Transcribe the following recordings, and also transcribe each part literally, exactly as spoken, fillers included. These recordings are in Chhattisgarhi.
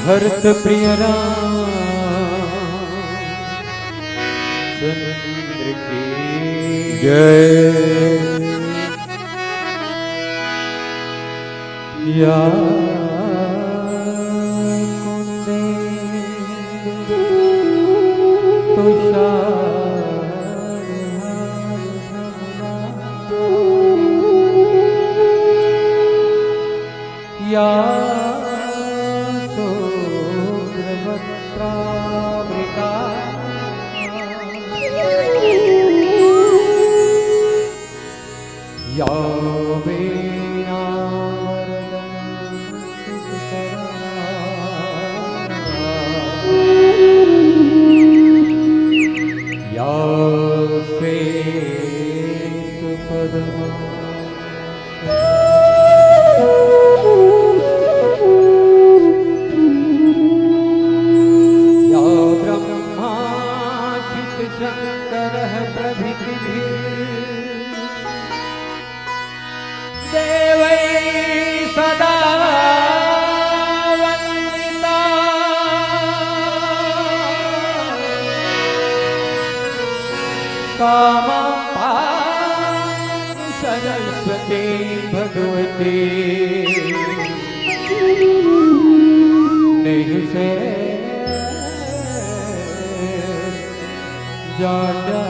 भरत प्रिय राम चंद्र की जय। या कुंदे तुषार या शुभ्रवक्त्रावृता या वीणावरदण्डुसुतरा या श्वेतपद्मा या ब्रह्मा चित शंकरः प्रभृतिभिः देवैः सदा वन्दिता। सा मां पातु सरस्वती भगवती। नेह से जाता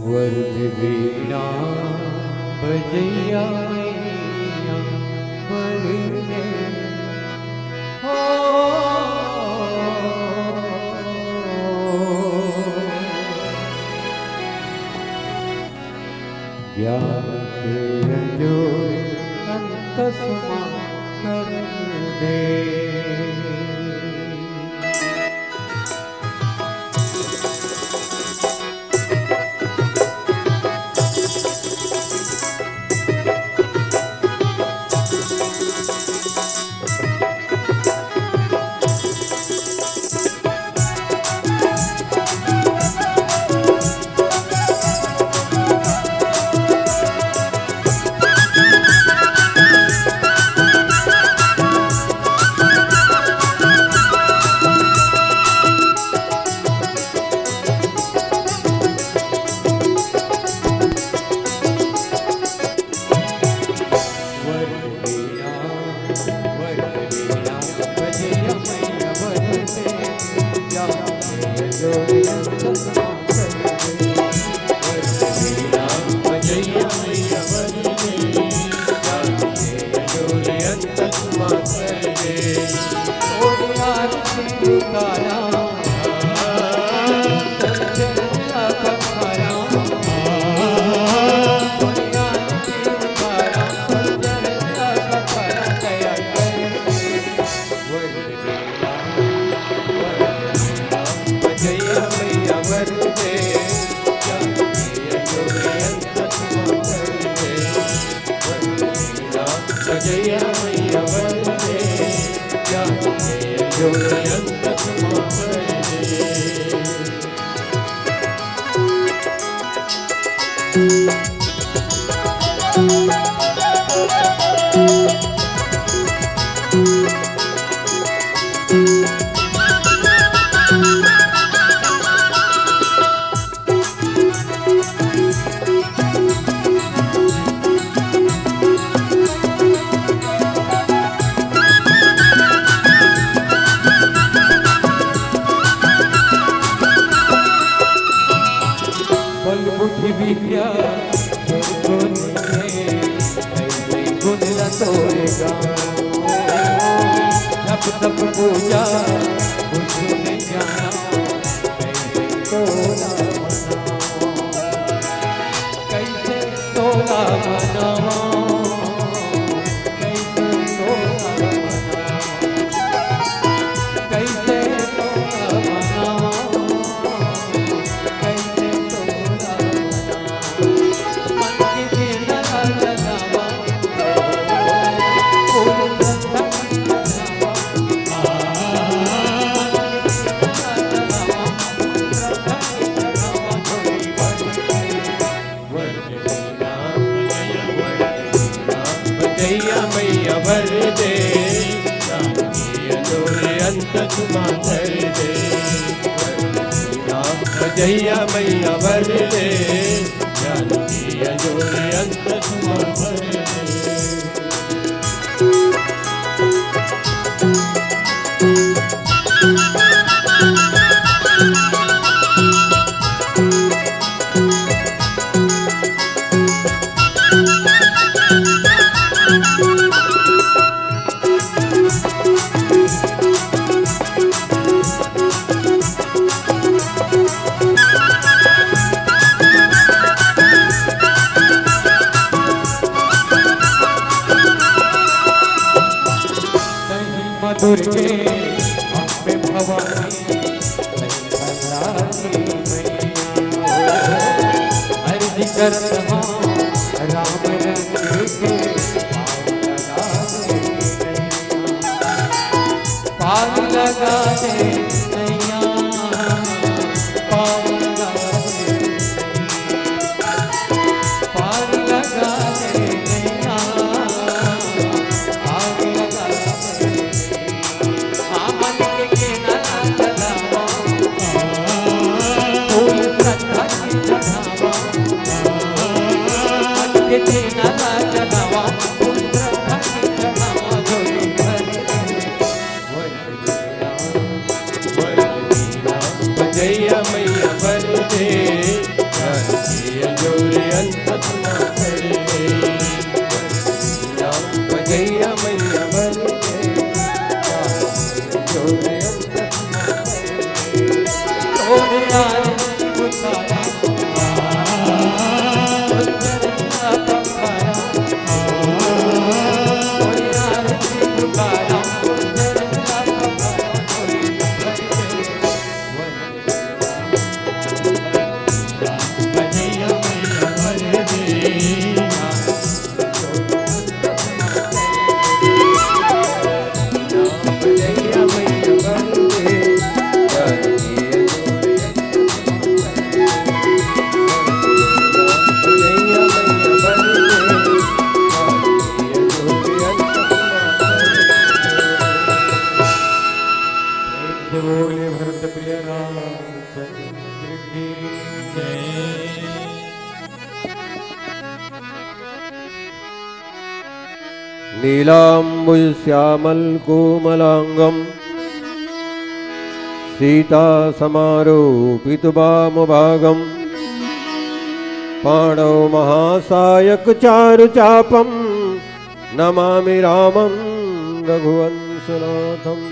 वरद वीणा बजैया मैया वर दे। हो। ज्ञान के अंजोर अंतस मा कर दे। बलबुद्धि विद्या गुण गुण ला तोरे गाँव। जप तप पूजा कुछु नइ जाना, कइसे तोला मनावं? कइसे तोला मनावं? कइसे तोला मनावं? कइसे तोला मनावं? कइसे तोला मनावं? मन के दिल ला जगावं। भजैया मैया बर दे, जानकी अजोरे अंत सुमा भर दे। भजैया मैया बर दे, जानकी अजोरे अंत सुमा भर दे। मधुर के अम्बे भवानी, अर्जी करत हँव राम रंग के, पाँव लगा दे नैया। पाँव लगा दे नैया, पाँव लगा दे, पाँव लगा दे नैया, पाँव लगा दे। भजैया मैया बर दे, जानकी अजोरे अंत सुमा भर दे। भजैया मैया बर दे, जानकी अजोरे अंत सुमा भर दे। तोरे आरती उतारा, प्रेम से बोले भरत प्रिय रामचंद्र की जय। नीलाम्बुजश्यामलकोमलाङ्गं सीतासमारोपितवामभागं पाणौ महासायकचारुचापं नमामि रामं रघुवंशनाथम्।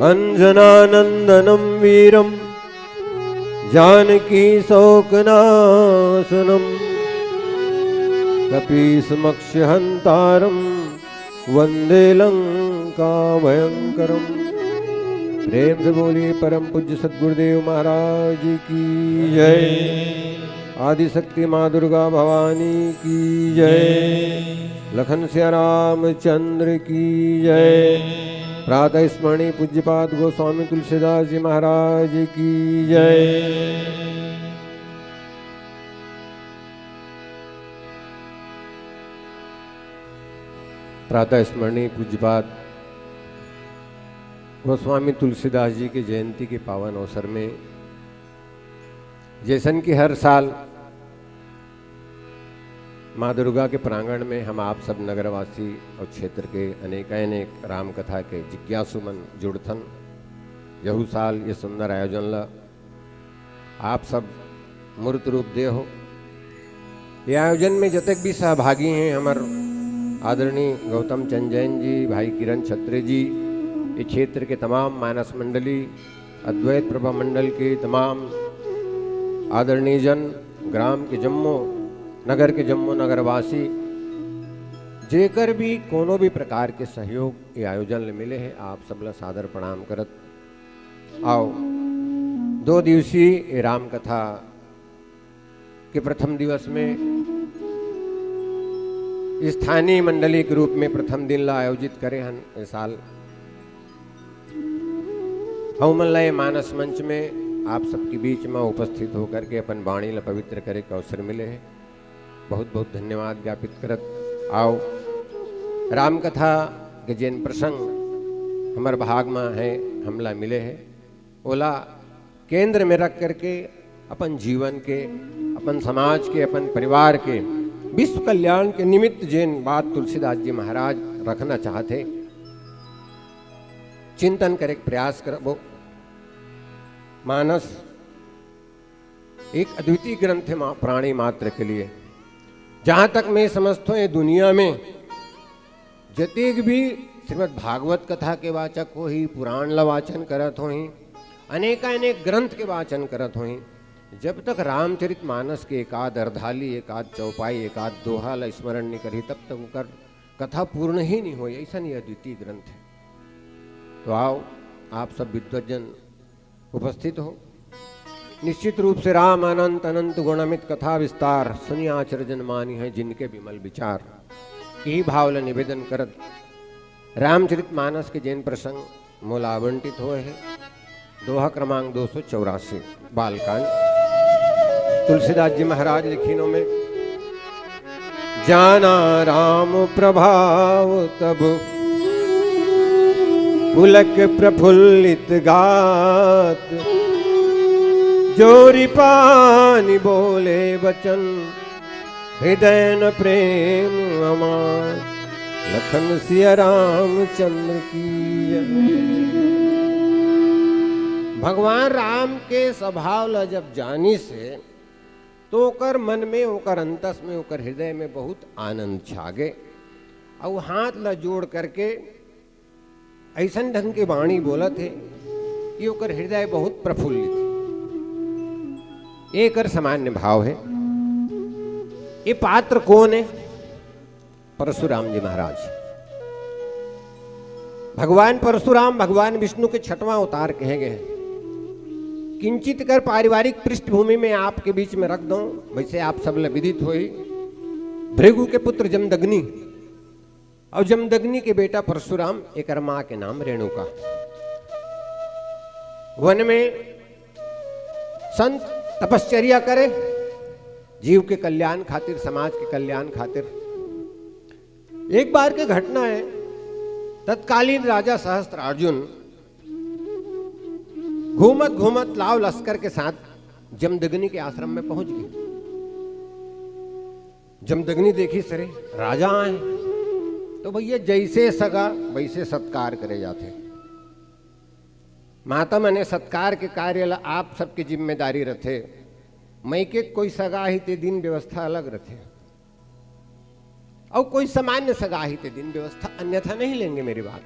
अञ्जनानन्दनं वीरं जानकी शोकनाशनम्। कपीशमक्षहन्तारं वन्दे लङ्काभयङ्करम्। प्रेम से बोलिए परम पूज्य सद्गुरुदेव महाराज की जय। आदिशक्ति माँ दुर्गा भवानी की जय। लखन सिया रामचंद्र की जय। प्रातः स्मरणीय पूज्यपाद गोस्वामी तुलसीदास जी महाराज की जय। प्रातः स्मरणीय पूज्यपाद गोस्वामी तुलसीदास जी के जयंती के पावन अवसर में, जैसन कि हर साल माँ दुर्गा के प्रांगण में हम आप सब नगरवासी और क्षेत्र के अनेकानेक राम कथा के जिज्ञासु मन जुड़थन, यहू साल ये सुंदर आयोजन ला आप सब मूर्त रूप दे हो। ये आयोजन में जतक भी सहभागी हैं, हमर आदरणीय गौतम चंद जैन जी, भाई किरण छत्रे जी, ये क्षेत्र के तमाम मानस मंडली, अद्वैत प्रभा मंडल के तमाम आदरणीय जन, ग्राम के जम्मो, नगर के जम्मो नगरवासी, जेकर भी कोनो भी प्रकार के सहयोग ये आयोजन ले मिले है, आप सब ला सादर प्रणाम करत आओ। दो दिवसीय ये राम कथा के प्रथम दिवस में स्थानीय मंडली के रूप में प्रथम दिन ला आयोजित करे हन ए साल। हमन ला ये मानस मंच में आप सबके बीच में उपस्थित होकर के अपन वाणी ला पवित्र करे के अवसर मिले है, बहुत बहुत धन्यवाद ज्ञापित करत आओ। राम कथा के जेन प्रसंग हमर भाग में है, हमला मिले है, ओला केंद्र में रख करके अपन जीवन के, अपन समाज के, अपन परिवार के विश्व कल्याण के निमित्त जेन बात तुलसीदास जी महाराज रखना चाहते, चिंतन करे के प्रयास करबो। मानस एक अद्वितीय ग्रंथ है मा-, प्राणी मात्र के लिए। जहाँ तक मैं समझता हूँ, ये दुनिया में जतेक भी श्रीमद् भागवत कथा के वाचक होही, पुराण ला वाचन करत होही, अनेकानेक ग्रंथ के वाचन करत होही, जब तक रामचरित मानस के एकाध अर्धाली, एकाध चौपाई, एकाध दोहा ला स्मरण नहीं करही, तब तक ओकर कथा पूर्ण ही नहीं होई। ऐसा नहीं अद्वितीय ग्रंथ है। तो आओ, आप सब विद्वजन उपस्थित हो। निश्चित रूप से राम अनंत अनंत गुणमित कथा विस्तार, सुनि आचर जन मानिहैं जिनके विमल विचार। यही भाव ला निवेदन करत रामचरित मानस के जेन प्रसंग मोला आवंटित होय हे, दोहा क्रमांक दो सौ चौरासी, बालकांड। तुलसीदास जी महाराज लिखिनो में, जाना राम प्रभाव तब पुलक प्रफुल्लित गात, जोरि पानि बोले बचन हृदय न प्रेम अमात। लखन सिया रामचंद्र की जय। भगवान राम के स्वभाव ला जब जानिस हे, तो ओकर मन में, ओकर अंतस में, ओकर हृदय में बहुत आनंद छा गे। अउ हाथ ला जोड़ करके अइसन ढंग के वाणी बोलत हे कि ओकर हृदय बहुत प्रफुल्लित हे। एकर सामान्य भाव हे। ये पात्र कोन हे? परशुराम जी महाराज। भगवान परशुराम भगवान विष्णु के छठवां अवतार कहे गए हैं। किंचित कर पारिवारिक पृष्ठभूमि में आपके बीच में रख दो, वैसे आप सब ल विदित होई। भृगु के पुत्र जमदग्नि, और जमदग्नि के बेटा परशुराम, एकर माँ के नाम रेणुका। वन में संत तपश्चर्या करे, जीव के कल्याण खातिर, समाज के कल्याण खातिर। एक बार के घटना है, तत्कालीन राजा सहस्त्रार्जुन घूमत घूमत लाव लश्कर के साथ जमदग्नि के आश्रम में पहुंच गए। जमदग्नि देखिस, अरे, राजा आए, तो भैया जैसे सगा वैसे सत्कार करे जाथे। माता मने सत्कार के कार्य ला आप सबके जिम्मेदारी रथे। मइके कोई सगा आही ते दिन व्यवस्था अलग रथे, अउ कोई सामान्य सगा आही ते दिन व्यवस्था, अन्यथा नहीं लेंगे मेरी बात।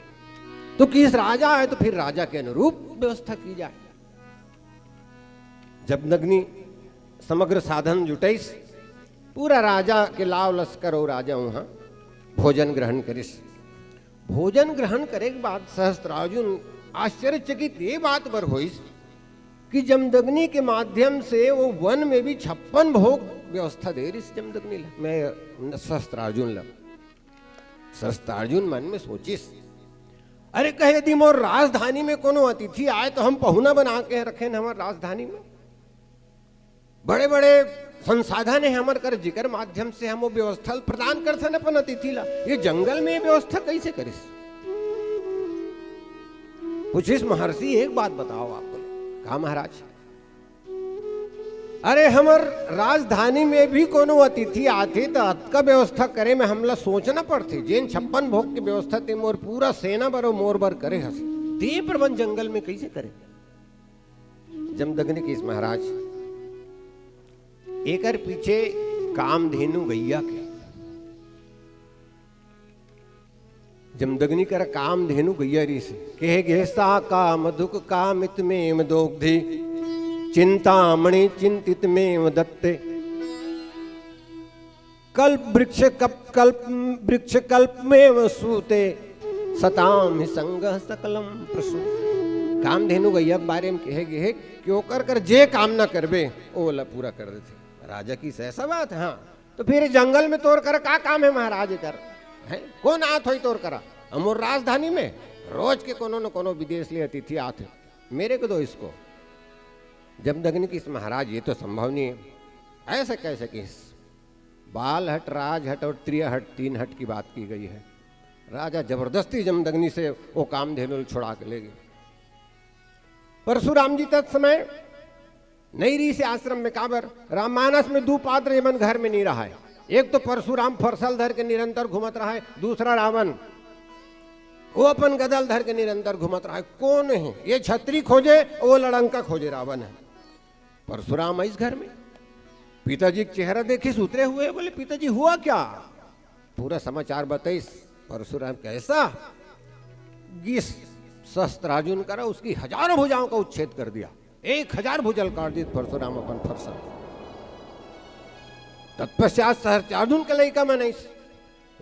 तो किस राजा आए तो फिर राजा के अनुरूप व्यवस्था की जाए। जमदग्नि समग्र साधन जुटइस, पूरा राजा के लाव लश्कर अउ राजा उहाँ भोजन ग्रहण करिस। भोजन ग्रहण करे के बाद सहस्त्रार्जुन आश्चर्यचकित ये बात बर होइस कि जमदग्नि के माध्यम से वो वन में भी छप्पन भोग व्यवस्था दे रिस जमदग्नि ला, मैं सहस्त्रार्जुन ला। सहस्त्रार्जुन मन में सोचिस, अरे कहे यदि मोर राजधानी में कोनो अतिथि आए तो हम पहुना बना के रखेन हमर राजधानी में। बड़े बड़े संसाधन हे हमर कर, जेकर माध्यम से हम वो व्यवस्था ल प्रदान करथन अपन अतिथि ला। ये जंगल में ये व्यवस्था कैसे करिस? पूछिस, "महर्षि, एक बात बताओ आप।" "का महाराज?" "अरे, हमर राजधानी में भी कोनो अतिथि आथे, त अतका व्यवस्था करे में हमला सोचना पड़थे। जेन छप्पन भोग के व्यवस्था ते मोर पूरा सेना बर अउ मोर बर करे हस, ते प्रबंध जंगल में कैसे करे?" जमदग्नि कहिस, "महाराज, एकर पीछे कामधेनु गैया के।" जमदग्नि कर कामधेनु गैया रिहिस, कहे गे, "सा कामधुक् कामितमेव दोग्धि, चिंतामणि चिंतितमेव दत्ते। कल्प वृक्ष कप-, कल्प वृक्ष कल्पमेव सूते, सताम हि संगः सकलं प्रसूते।" कामधेनु गैया के बारे में कहे गे हे कि ओकर कर जे कामना करबे, ओला पूरा कर देथे। राजा कहिस, "ऐसा बात?" "हाँ।" "तो फिर जंगल में तोर करा का काम हे महाराज एकर? हैं? कोन आत होही तोर करा? अउ मोर राजधानी में रोज के कोनो न कोनो विदेश ले अतिथि आत हे। मेरे को दो इसको।" जमदग्नि कहिस, "महाराज, ये तो संभव नहीं है।" "ऐसे कैसे?" कहिस, "बाल हट, राज हट और त्रिय हट, तीन हट की बात की गई है।" राजा जबरदस्ती जमदग्नि से वो कामधेनु ल छुड़ा के ले गे। परशुराम जी तत्समय नइ रिहिस आश्रम में। काबर? रामायण में दू पात्र जेमन घर में नइ रहय। एक तो परशुराम फरसा ल धर के निरंतर घूमत रहय, दूसरा रावण, वो अपन गदा ल धर के निरंतर घूमत रहय। कोन हे ये? छतरी खोजे, वो लड़ंका खोजे, रावण हे। परशुराम आइस घर में, पिताजी के चेहरा देखिस उतरे हुए, बोले, "पिताजी, हुआ क्या?" पूरा समाचार बताइस। परशुराम, "कैसा?" गिस शस्त्र अर्जुन करा, उसकी हजारों भुजाओं का उच्छेद कर दिया। एक हजार भुजा ल काट दिस परशुराम अपन फरसा। तत्पश्चात सहस्त्रार्जुन के लइका मन आइस,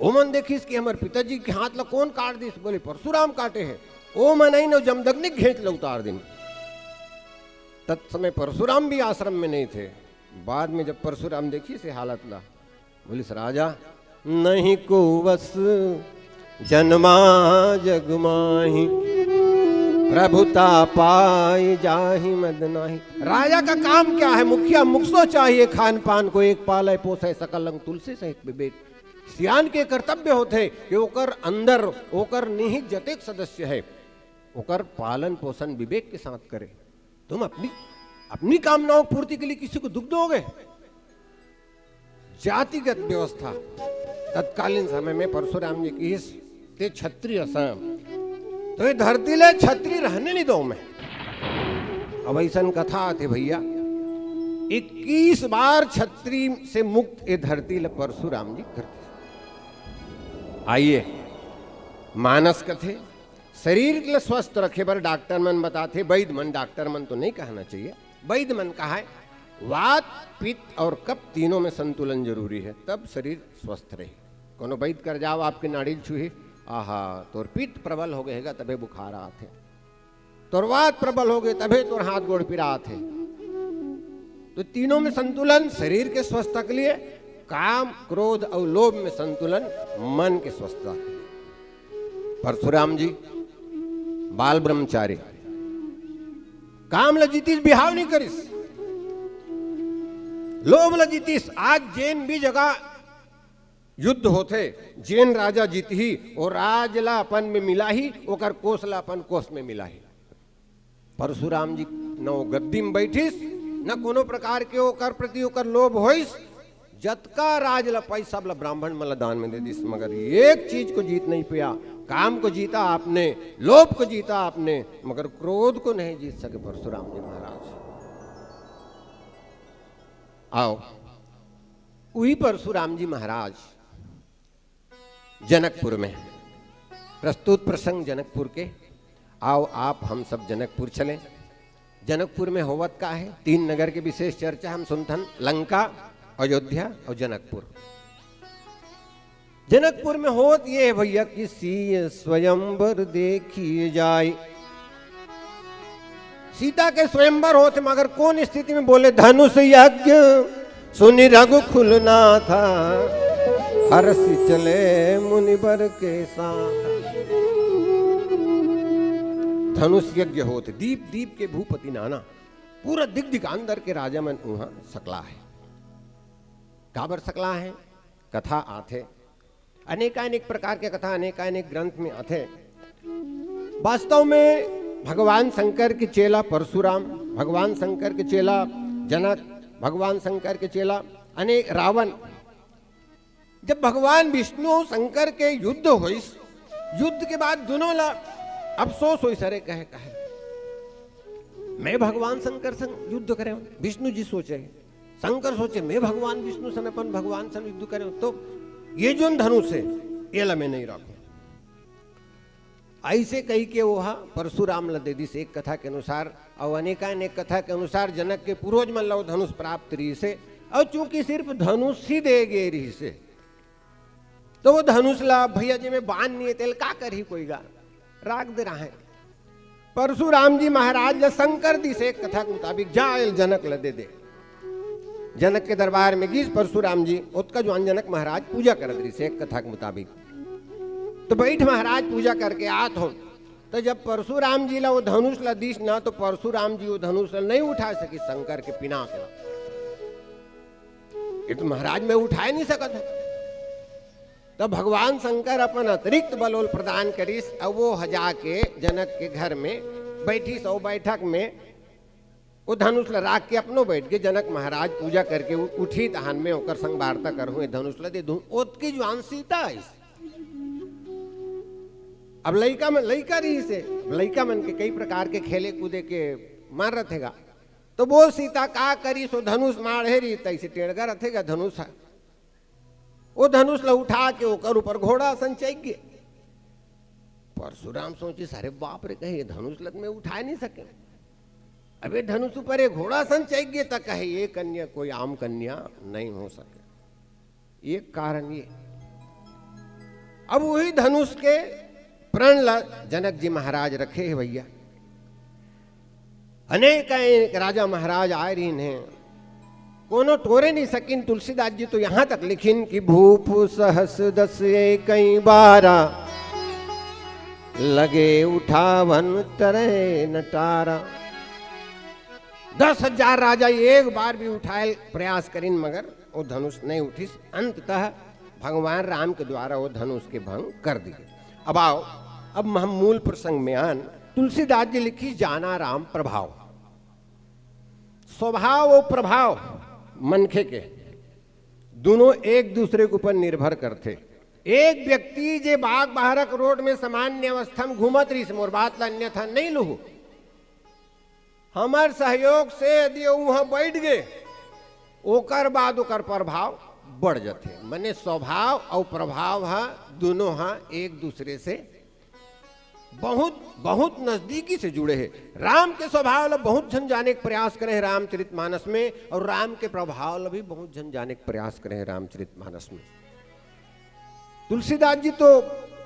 ओमन देखिस कि हमर पिताजी के हाथ ला कोन काट दिस, बोले, "परशुराम काटे हे।" ओमन आइन अउ जमदग्नि के घेंच ला उतार दिन। तत्समय परशुराम भी आश्रम में नहीं थे। बाद में जब परशुराम देखिस ये हालत ला, बोलिस, "राजा, नहीं को वस जन्मा जग माही, प्रभुता पाई जाहि मद नाही।" राजा का काम क्या है? मुखिया मुख सो चाहिए खान पान को, एक पालय पोसय सकल अंग तुलसी सहित विवेक। सियान के कर्तव्य होथे कि ओकर अंदर, ओकर निहित जतेक सदस्य है, ओकर पालन पोषण विवेक के साथ करे। तुम अपनी, अपनी कामनाओं की पूर्ति के लिए किसी को दुख दोगे? जातिगत व्यवस्था। तत्कालीन समय में परशुराम जी कहिस, "ते छत्री अस, तो ये धरती ले छत्री रहने नहीं दो मैं।" अब अइसन कथा आथे भैया, इक्कीस बार छत्री से मुक्त ये धरती ले परशुराम जी कर दिस। आइए, मानस कथे, शरीर ल स्वस्थ रखे बर डॉक्टर मन बताथे, वैद्य मन, डॉक्टर मन तो नहीं कहना चाहिए, वैद्य मन कहाय, वात, पित्त और कफ तीनों में संतुलन जरूरी है, तब शरीर स्वस्थ रही। कोनो वैद्य कर जाओ, आपके नाड़ी ल छुही, "आहा, तोर पित्त प्रबल हो गए हेगा, तभे बुखार आत हे, तोर वात प्रबल हो गए, तभे तोर हाथ गोड़ पिरात हे।" तो तीनों में संतुलन शरीर के स्वस्थता के लिए, काम, क्रोध और लोभ में संतुलन मन के स्वस्थता के लिए। परशुराम जी बाल ब्रह्मचारी, काम ल जीतिस, बिहाव नहीं करिस, लोभ ल जीतिस। आज जेन भी जगह युद्ध होथे, जेन राजा जीतही, वो राज ला अपन में मिलाही, ओकर कोष ला अपन कोष में मिलाही। परशुराम जी न वो गद्दी में बैठिस, न कोनो प्रकार के ओकर प्रति ओकर लोभ होइस। जतका राज ल पाइस, सब ल ब्राह्मण मन ल दान में दे दिस, मगर एक चीज को जीत नहीं पाया। काम को जीता आपने, लोभ को जीता आपने, मगर क्रोध को नहीं जीत सके परशुराम जी महाराज। आओ, वही परशुराम जी महाराज जनकपुर में, प्रस्तुत प्रसंग जनकपुर के। आओ, आप हम सब जनकपुर चलें। जनकपुर में होवत का है, तीन नगर के विशेष चर्चा हम सुनथन, लंका, अयोध्या और जनकपुर। जनकपुर में होत ये है भैया कि सीय स्वयंवर देखिए जाय। सीता के स्वयंवर होत, मगर कौन स्थिति में? बोले, "धनुष यज्ञ सुनि रघुकुल नाथा, हरषि चले मुनिवर के साथ।" धनुष यज्ञ होत, दीप दीप के भूपति नाना, पूरा दिग दिगांतर के राजा मन उहाँ सकला है। काबर सकला हे? कथा आथे, अनेकानेक प्रकार के कथा अनेकानेक ग्रंथ में आथे। वास्तव में भगवान शंकर के चेला परशुराम, भगवान शंकर के चेला जनक, भगवान शंकर के चेला अनेक रावण, जब भगवान विष्णु अउ शंकर के युद्ध होइस, युद्ध के बाद दुनों ला अफसोस होइस, "अरे," कहे, "कहे मैं भगवान शंकर संग युद्ध करेंव?" विष्णु जी सोचे, शंकर सोचे, "मैं भगवान विष्णु सन अपन भगवान सन युद्ध करेंव, तो ये जोन धनुष हे, ये ला मैं नहीं राखूं।" अइसे कहिके ओहा परशुराम ल दे दिस एक कथा के अनुसार, अउ अनेकानेक कथा के अनुसार जनक के पूर्वज मन ल वो धनुष प्राप्त रिहिस हे, अउ चूंकि सिर्फ धनुष ही दे गे रिहिस हे, तो वो धनुष ला, भैया जी में बाण नहीं हे, तेल का करही कोई गा, राख दे रहा है। परशुराम जी महाराज ल शंकर दिस एक कथा के मुताबिक, "जा, एल जनक ल दे दे।" जनक के दरबार में गिस परशुराम जी, ओतका जुआन जनक महाराज पूजा करत रिहिस एक कथा के मुताबिक। तो बइठ महाराज, पूजा करके आत हों। तो जब परशुराम जी ला वो धनुष ला दिस ना, तो परशुराम जी वो धनुष ला नहीं उठा सकिस शंकर के पिनाक ला। ये तो महाराज मैं उठाए नहीं सकत हे। तब भगवान शंकर अपन अतिरिक्त बल ओल प्रदान करिस, अउ वो ह जाके जनक के घर में बइठिस, अउ बैठक में वो धनुष ल राख के अपनो बइठ गे। जनक महाराज पूजा करके उ-, उठी, तहान में ओकर संग वार्ता करहूं, ये धनुष ल दे दूं। ओतकी जुआन सीता आइस। अब लइका मन, लइका रिहिस हे, अब लइका मन के कई प्रकार के खेले कूदे के मन रथे गा। तो वो सीता का करिस, वो धनुष माढ़े रिहिस, तइसे टेड़गा रथे गा धनुष ह। वो धनुष ल उठा के ओकर ऊपर घोड़ा सन चढ़ गे। परशुराम सोचिस, "अरे बाप रे," कहे, "ये धनुष ल त मैं उठाए नहीं सकेंव। अब ये धनुष ऊपर ये घोड़ा सन चढ़ गे," त कहे, "ये कन्या कोई आम कन्या नहीं हो सके।" ये कारण ये। अब वही धनुष के प्रण ल जनक जी महाराज रखे हे भैया। अनेक, अनेक राजा महाराज आए रहिन हे, कोनो टोरे नहीं सकिन। तुलसीदास जी तो यहाँ तक लिखिन कि "भूप सहस दस एकइ बारा, लगे उठावन तरह न टारा।" दस हजार राजा एक बार भी उठाए प्रयास करिन, मगर वो धनुष नहीं उठिस। अंततः भगवान राम के द्वारा वो धनुष के भंग कर दिए। अब आओ, अब हम मूल प्रसंग में आन। तुलसीदास जी लिखिस, "जाना राम प्रभाव।" स्वभाव अउ प्रभाव मनखे के दुनों एक दूसरे के ऊपर निर्भर करथे। एक व्यक्ति जे बाग बाहरक रोड में सामान्य अवस्था में घूमत रहिस, मोर बात ला अन्यथा नहीं लुहू, हमर सहयोग से यदि उहाँ बैठ गे, ओकर बाद ओकर प्रभाव बढ़ जाथे। मने स्वभाव अउ प्रभाव ह, दुनों ह एक दूसरे से बहुत, बहुत नजदीकी से जुड़े हे। राम के स्वभाव ला बहुत झन जाने के प्रयास करे हे रामचरित मानस में, अउ राम के प्रभाव ला भी बहुत झन जाने के प्रयास करे हे रामचरित मानस में। तुलसीदास जी तो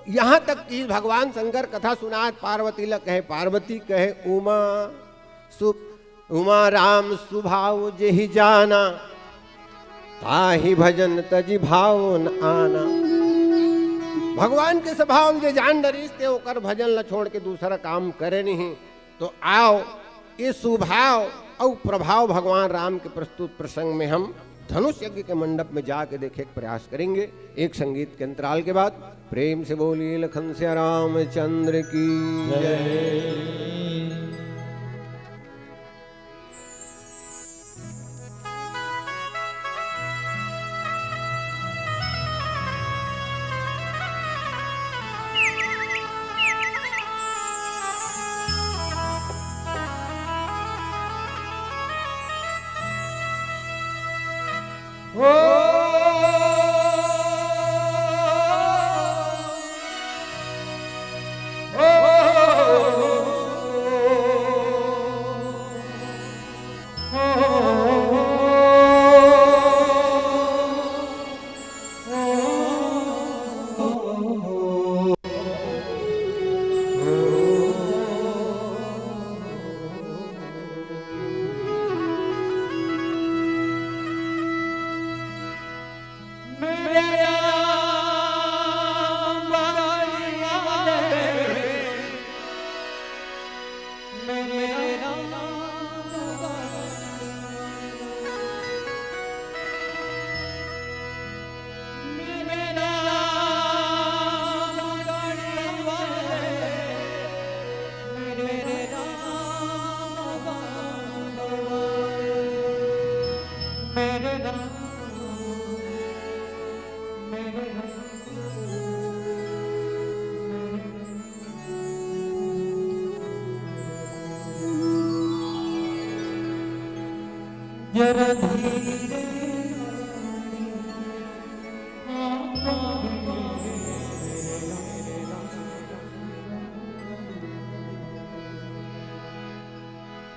यहाँ तक कि भगवान शंकर कथा सुनात पार्वती ला कहे, पार्वती कहे, "उमा सु-, उमा राम सुभाव जेहि जाना, ताहि भजन तजि भाव न आना।" भगवान के स्वभाव जे जान डरिस, ते ओकर भजन ला छोड़ के दूसरा काम करे नहीं। तो आओ, ये सुभाव अउ प्रभाव भगवान राम के प्रस्तुत प्रसंग में हम धनुष यज्ञ के मंडप में जाके देखे के प्रयास करेंगे। एक संगीत के अंतराल के बाद प्रेम से बोलिए लखन सिया रामचंद्र की जय। जरा धीरे,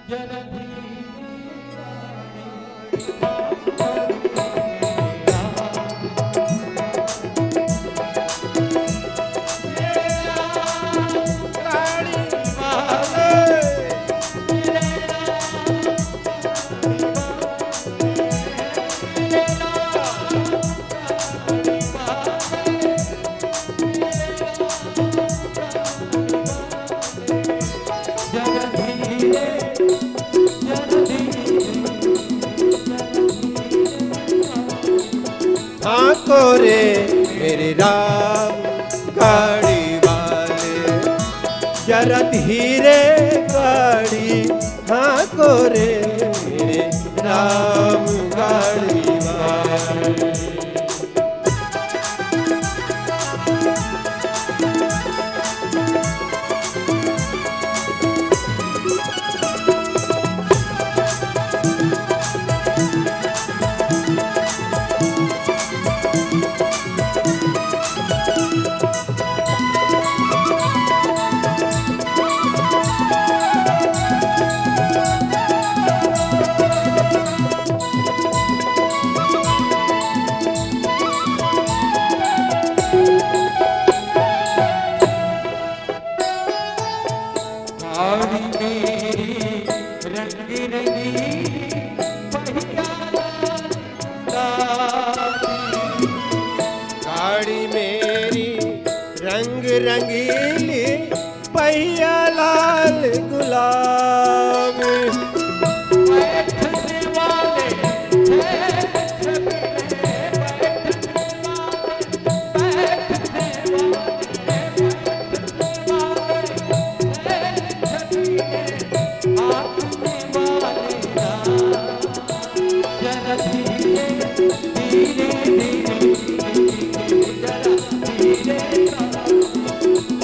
जरा धीरे। हाँ को रे मेरे राम गाड़ी वाले, जरा धीरे गाड़ी, हाँ को रे मेरे राम गाड़ी वाले। गाड़ी मेरी रंग रंगीली, पहिया लाल गुलाबी। गाड़ी मेरी रंग रंगीली, पहिया लाल गुलाबी। बैठने वाले, बैठने वाले, बैठने वाले, बैठने वाले।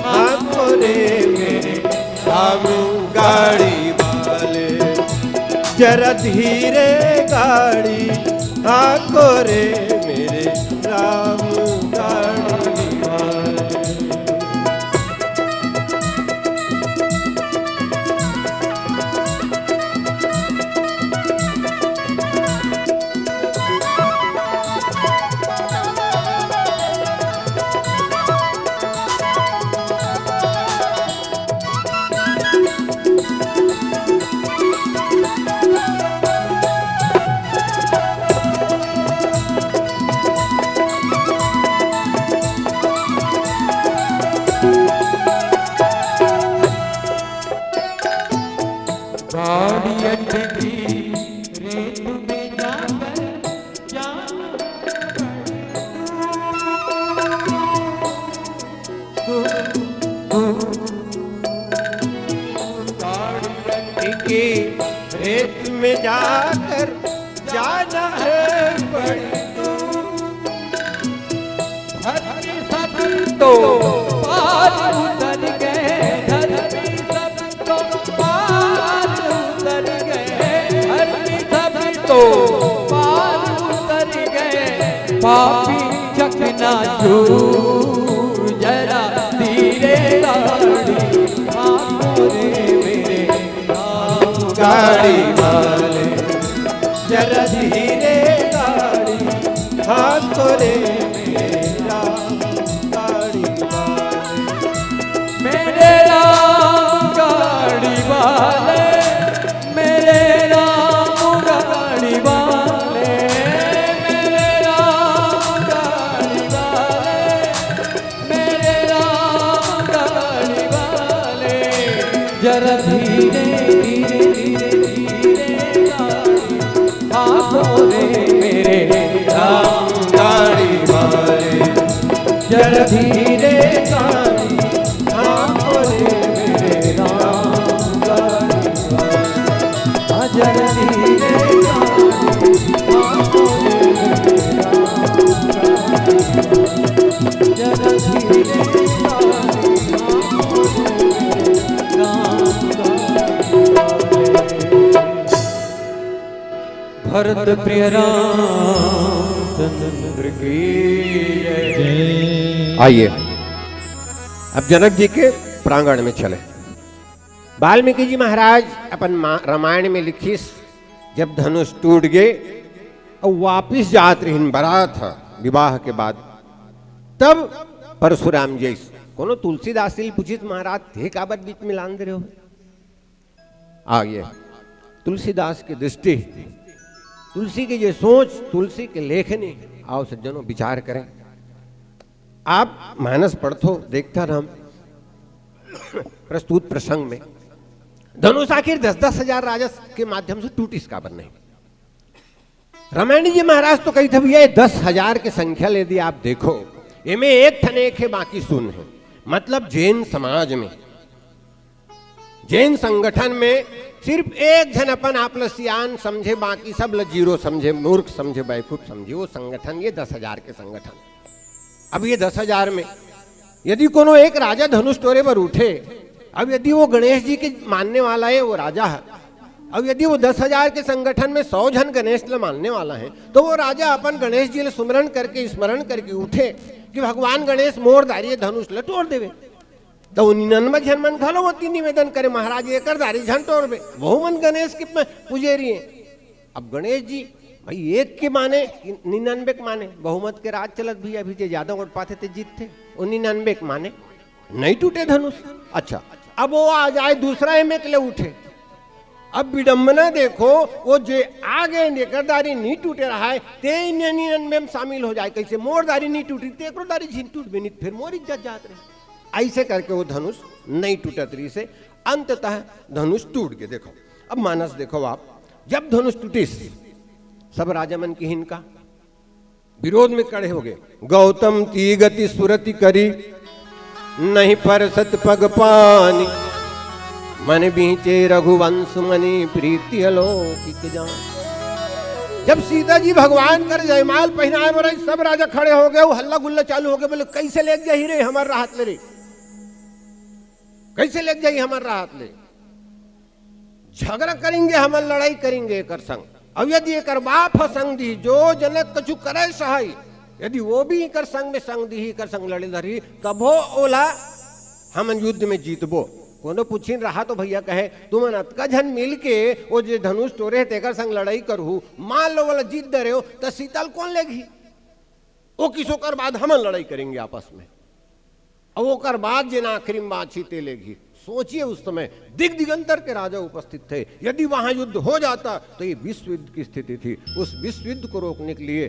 हाँ को रे मेरे राम गाड़ी वाले, जरा धीरे गाड़ी, हाँ को रे मेरे राम गाड़ी वाले। गाड़ी अटकी रेत में जाकर जान। गाड़ी अटकी रेत में जाकर जाना है बड़ी दूर। धरती सब तो पार उतर गए, धरती सब तो पार उतर गए, धरती सब तो पार उतर गए। पापी चकनाचूर, जरा धीरे गाड़ी, हाँ को रे मेरे राम गाड़ी वाले, जरा धीरे गाड़ी, हाँ को रे मेरे राम गाड़ी वाले। मेरे राम गाड़ी वाले, मेरे राम गाड़ी वाले, मेरे राम गाड़ी वाले, मेरे राम गाड़ी वाले। जरा धीरे धीरे धीरे धीरे गाड़ी, हाँ को रे मेरे राम गाड़ी वाले। जरा धीरे गाड़ी, हाँ को रे मेरे राम गाड़ी वाले। हाँ, जरा धीरे गाड़ी, हाँ को रे मेरे राम गाड़ी वाले। जरा धीरे गाड़ी, हाँ को रे मेरे राम गाड़ी वाले। भरत प्रिय रामचंद्र की जय। आइए, अब जनक जी के प्रांगण में चले। वाल्मीकि जी महाराज अपन मा-, रामायण में लिखिस, जब धनुष टूट गे अउ वापिस जात रहिन, बरात ह विवाह के बाद, तब परशुराम जी आइस। कोनो तुलसीदास जी ल पूछिस, महाराज, ते काबर बीच में लान दे रहे हो? आइए, तुलसीदास की दृष्टि, तुलसी की ये सोच, तुलसी की लेखनी, आओ सज्जनों, विचार करें। आप मानस पढ़थो, देखता रहम प्रस्तुत प्रसंग में, धनुष आखिर दस दस हजार राजा के माध्यम से टूटिस काबर नहीं? रमैनी जी महाराज तो कहिथे, भैया, ये दस हजार के संख्या ले यदि आप देखो, एमे एक ठन एक हे, बाकी सुन हे। मतलब जैन समाज में, जैन संगठन में सिर्फ एक झन अपन आप ल सियान समझे, बाकी सब ल जीरो समझे, मूर्ख समझे, बेवकूफ समझे, वो संगठन, ये दस हजार के संगठन। अब ये दस हजार में यदि कोनो एक राजा धनुष टोरे बर उठे, अब यदि वो गणेश जी के मानने वाला है, वो राजा है, अब यदि वो दस हजार के संगठन में सौ झन गणेश ल मानने वाला है, तो वो राजा अपन गणेश जी ल सुमरण करके, स्मरण करके उठे कि भगवान गणेश, मोर दारी ये धनुष ल टोर देवे। तो वो निन्यानवे झन मन घलो ओती निवेदन करे, महाराज, एकर दारी झन टोरबे, वहू मन गणेश के प-, पुजेरी हैं। अब गणेश जी, भाई, एक के माने, निन्यानवे के माने, बहुमत के राज चलत भी, अभी जे ज्यादा वोट पाथे ते जीतथे, वो निन्यानवे के माने, नहीं टूटे धनुष। अच्छा, अब वो आ जाए दूसरा, एमे के ले उठे। अब विडंबना देखो, वो जे आ गए, एकर दारी नहीं टूटे रहा है, ते निन्यानवे में शामिल हो जाए। कैसे मोर दारी नहीं टूटी, ते एकरो दारी झिन टूट भी नहीं, फिर मोर इज्जत जात रही। ऐसे करके वो धनुष नहीं टूटत रही से, अंततः धनुष टूट गए। देखो, अब मानस देखो आप, जब धनुष टूटिस, सब राजा मन किहिन का विरोध में खड़े हो गए। गौतम ती गति सुरति करी, नहीं परसत पग पानी। मन बीचे रघुवंश मनि प्रीति अलौकिक जान। जब सीता जी भगवान कर जयमाल पहनाए बर आई, सब राजा खड़े हो गए, वो हल्ला गुल्ला चालू हो गए, बोले, "कैसे लेके जाही रे हमर राहत ले रे? कैसे लेके जाही हमर राहत ले? झगड़ा करेंगे, हमन लड़ाई करेंगे एकर संग। अब यदि एकर बाप ह संग दी, जो जनक कछु करे सहाई, यदि वो भी एकर संग में संग दी, एकर संग लड़े धरी, कभो ओला हमन युद्ध में जीतबो।" कोनो पूछिन रहा तो भैया कहे, "तुमन अतका झन मिल के वो जे धनुष टोरे हे, तेकर संग लड़ाई करहू, मान लो वाला जीत दे रहे हो, त सीता ल कौन लेगही? वो किस ओकर बाद हमन लड़ाई करेंगे आपस में।" अब ओकर बाद जेन आखिरी में बाँचही ते लेगही। सोचिए, उस समय दिग दिगंतर के राजा उपस्थित थे। यदि वहां युद्ध हो जाता तो ये विश्व युद्ध की स्थिति थी। उस विश्व युद्ध को रोकने के लिए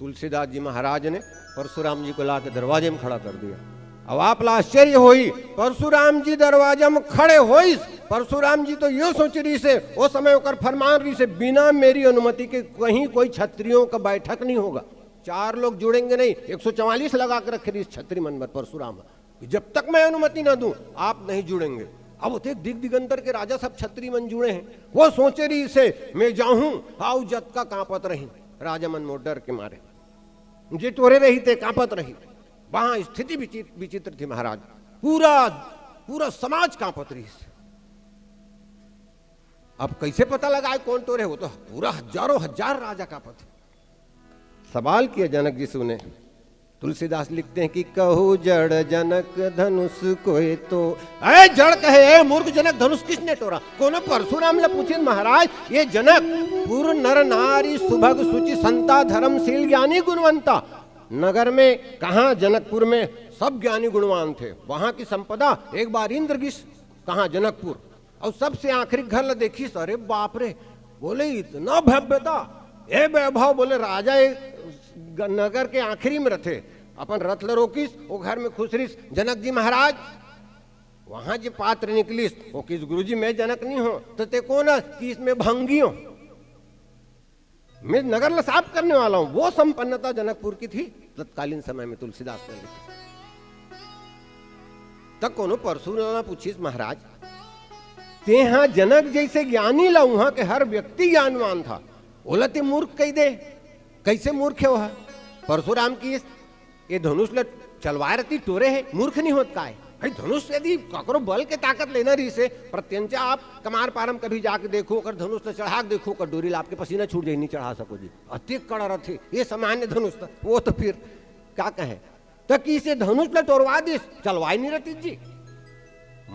तुलसीदास जी महाराज ने परशुराम जी को ला के दरवाजे में खड़ा कर दिया। अब आप ला आश्चर्य होई, परशुराम जी दरवाजे में खड़े होइस। परशुराम जी तो यो सोच रही से, वो समय ओकर फरमान रही से, "बिना मेरी अनुमति के कहीं कोई क्षत्रियों का बैठक नहीं होगा।" चार लोग जुड़ेंगे नहीं, एक सौ चवालीस लगा के रखे रहिस छतरी मन बर परशुराम ह, कि जब तक मैं अनुमति ना दूं, आप नहीं जुड़ेंगे। अब ओते दिग दिगंतर के राजा सब छतरी मन जुड़े हैं। वो सोचे रहिस हे, "मैं जाहूं, अउ जतका कांपत रही राजा मन मोर डर के मारे, जे टोरे रही ते कांपत रही।" वहां स्थिति विचित-, विचित्र थी महाराज, पूरा, पूरा समाज कांपत रहिस। अब कैसे पता लगाए कौन टोरे? वो तो पूरा हजारों हजार राजा कांपत हे। सवाल किया जनक जी से उन्हें। तुलसीदास लिखते हैं कि "कहु जड़ जनक धनुष कोय तो।" अरे जड़ कहे, "ए मूर्ख जनक, धनुष किसने टोरा?" कोनो परशुराम ले पूछे, "महाराज, ये जनक पुर नर नारी सुभग सुचि संता धर्मशील ज्ञानी गुणवंता।" नगर में कहाँ, जनकपुर में सब ज्ञानी गुणवान थे, वहां की संपदा। एक बार इंद्र गिस, कहाँ, जनकपुर। अउ सबसे आखिरी घर ल देखिस, अरे बाप रे, बोले, "इतना भव्यता, ए वैभव।" बोले, "राजा ए ग-, नगर के आखिरी में रथे, अपन रथ ल रोकिस, वो घर में खुसरिस, 'जनक जी महाराज, वहां जे पात्र निकलिस, वो किस गुरुजी, मैं जनक नहीं हो, तो ते कौन है?" कि "इसमें भंगी हो।" मैं नगर ला साफ करने वाला हूं। वो संपन्नता जनकपुर की थी तत्कालीन समय में, तुलसीदास ने लिखी। तब कोनो परशुराम पूछिस, "महाराज, तेहा जनक जैसे ज्ञानी ला, वहां के हर व्यक्ति ज्ञानवान था, ओला ते मूर्ख कहि दे, कैसे मूर्ख हे वह?" परशुराम किहिस, "ये धनुष ला चलवाए रति टोरे हे, मूर्ख नहीं होत काय?" भाई, धनुष यदि ककरो बल के ताकत लेना रहिसे, प्रत्यंचा आप कमार पारम कभी जाके देखो, ओकर धनुष ल चढ़ा के देखो, ओकर डोरी ल आपके पसीना छूट जाही, नहीं चढ़ा सको जी, अतेक कड़ा रथे। ये सामान्य धनुष था, वो तो फिर का कहे, त किसे धनुष ल टोरवा दिस, चलवाई नहीं रहती जी।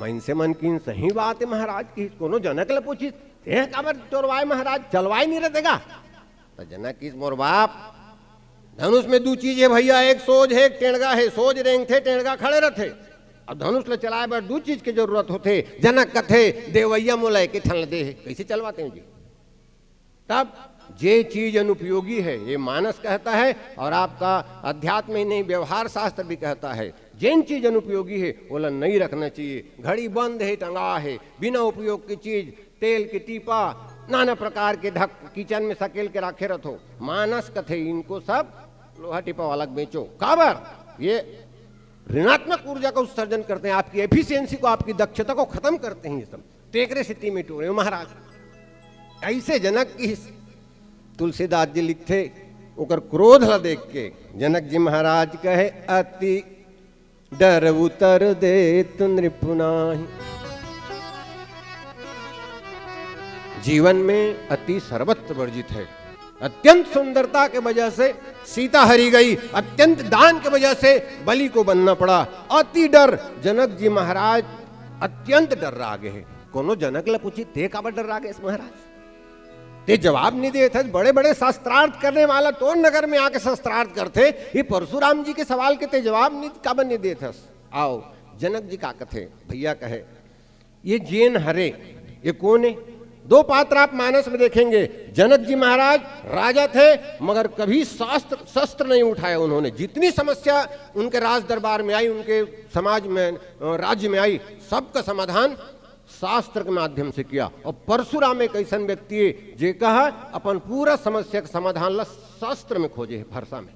मनसे मन किहिस सही बात है महाराज, किहिस कोनो जनक ल पूछिस, "तें काबर टोरवाए महाराज, चलवाई नहीं रहते का?" त जनक किहिस, "मोर बाप, धनुष में दू चीज है भैया, एक सोज है, एक टेंड़गा है। सोज रेंगथे, टेंड़गा खड़े रथे। अब धनुष ल चलाए बर दू चीज के जरूरत होथे।" जनक कथे, "देवैया मोला एके ठन ल दे हे, कइसे चलवाते हो जी?" तब जे चीज अनुपयोगी है, ये मानस कहता है, और आपका अध्यात्म ही नहीं, व्यवहार शास्त्र भी कहता है, जेन चीज अनुपयोगी है, ओला नहीं रखना चाहिए। घड़ी बंद है, टंगा है, बिना उपयोग की चीज, तेल के टीपा, नाना प्रकार के ढक, किचन में सकेल के रखे रथो। मानस कथे, इनको सब लोहा टीपा वाला के बेचो। काबर? ये ऋणात्मक ऊर्जा का उत्सर्जन करते हैं, आपकी एफिशिएंसी को, आपकी दक्षता को खत्म करते हैं ये सब। तेकरे सेती में टोरे महाराज। ऐसे जनक की तुलसीदास जी लिखथे, ओकर क्रोध ला देख के जनक जी महाराज कहे, "अति डर उतर देत नृपुनाहि।" जीवन में अति सर्वत्र वर्जित है। अत्यंत सुंदरता के वजह से सीता हरी गई, अत्यंत दान के वजह से बलि को बनना पड़ा। अति डर, जनक जी महाराज अत्यंत डर्रा गे हे। कोनो जनक ल पूछिस, "ते काबर डर्रा गे हस महाराज? ते जवाब नहीं देत हस, बड़े-बड़े शास्त्रार्थ करने वाला तोर नगर में आके शास्त्रार्थ करथे, ये परशुराम जी के सवाल के ते जवाब नहीं, काबर नहीं देत हस?" आओ, जनक जी का कथे, भैया कहे, ये जेन हरे, ये कोन हे? दो पात्र आप मानस में देखेंगे, जनक जी महाराज राजा थे, मगर कभी शास्त्र, शस्त्र नहीं उठाया उन्होंने। जितनी समस्या उनके राज दरबार में आई, उनके समाज में, अ, राज्य में आई, सबका समाधान शास्त्र के माध्यम से किया। और परशुराम एक ऐसन व्यक्ति है, जे कहा अपन पूरा समस्या के समाधान ला शास्त्र में खोजे है, फरसा में।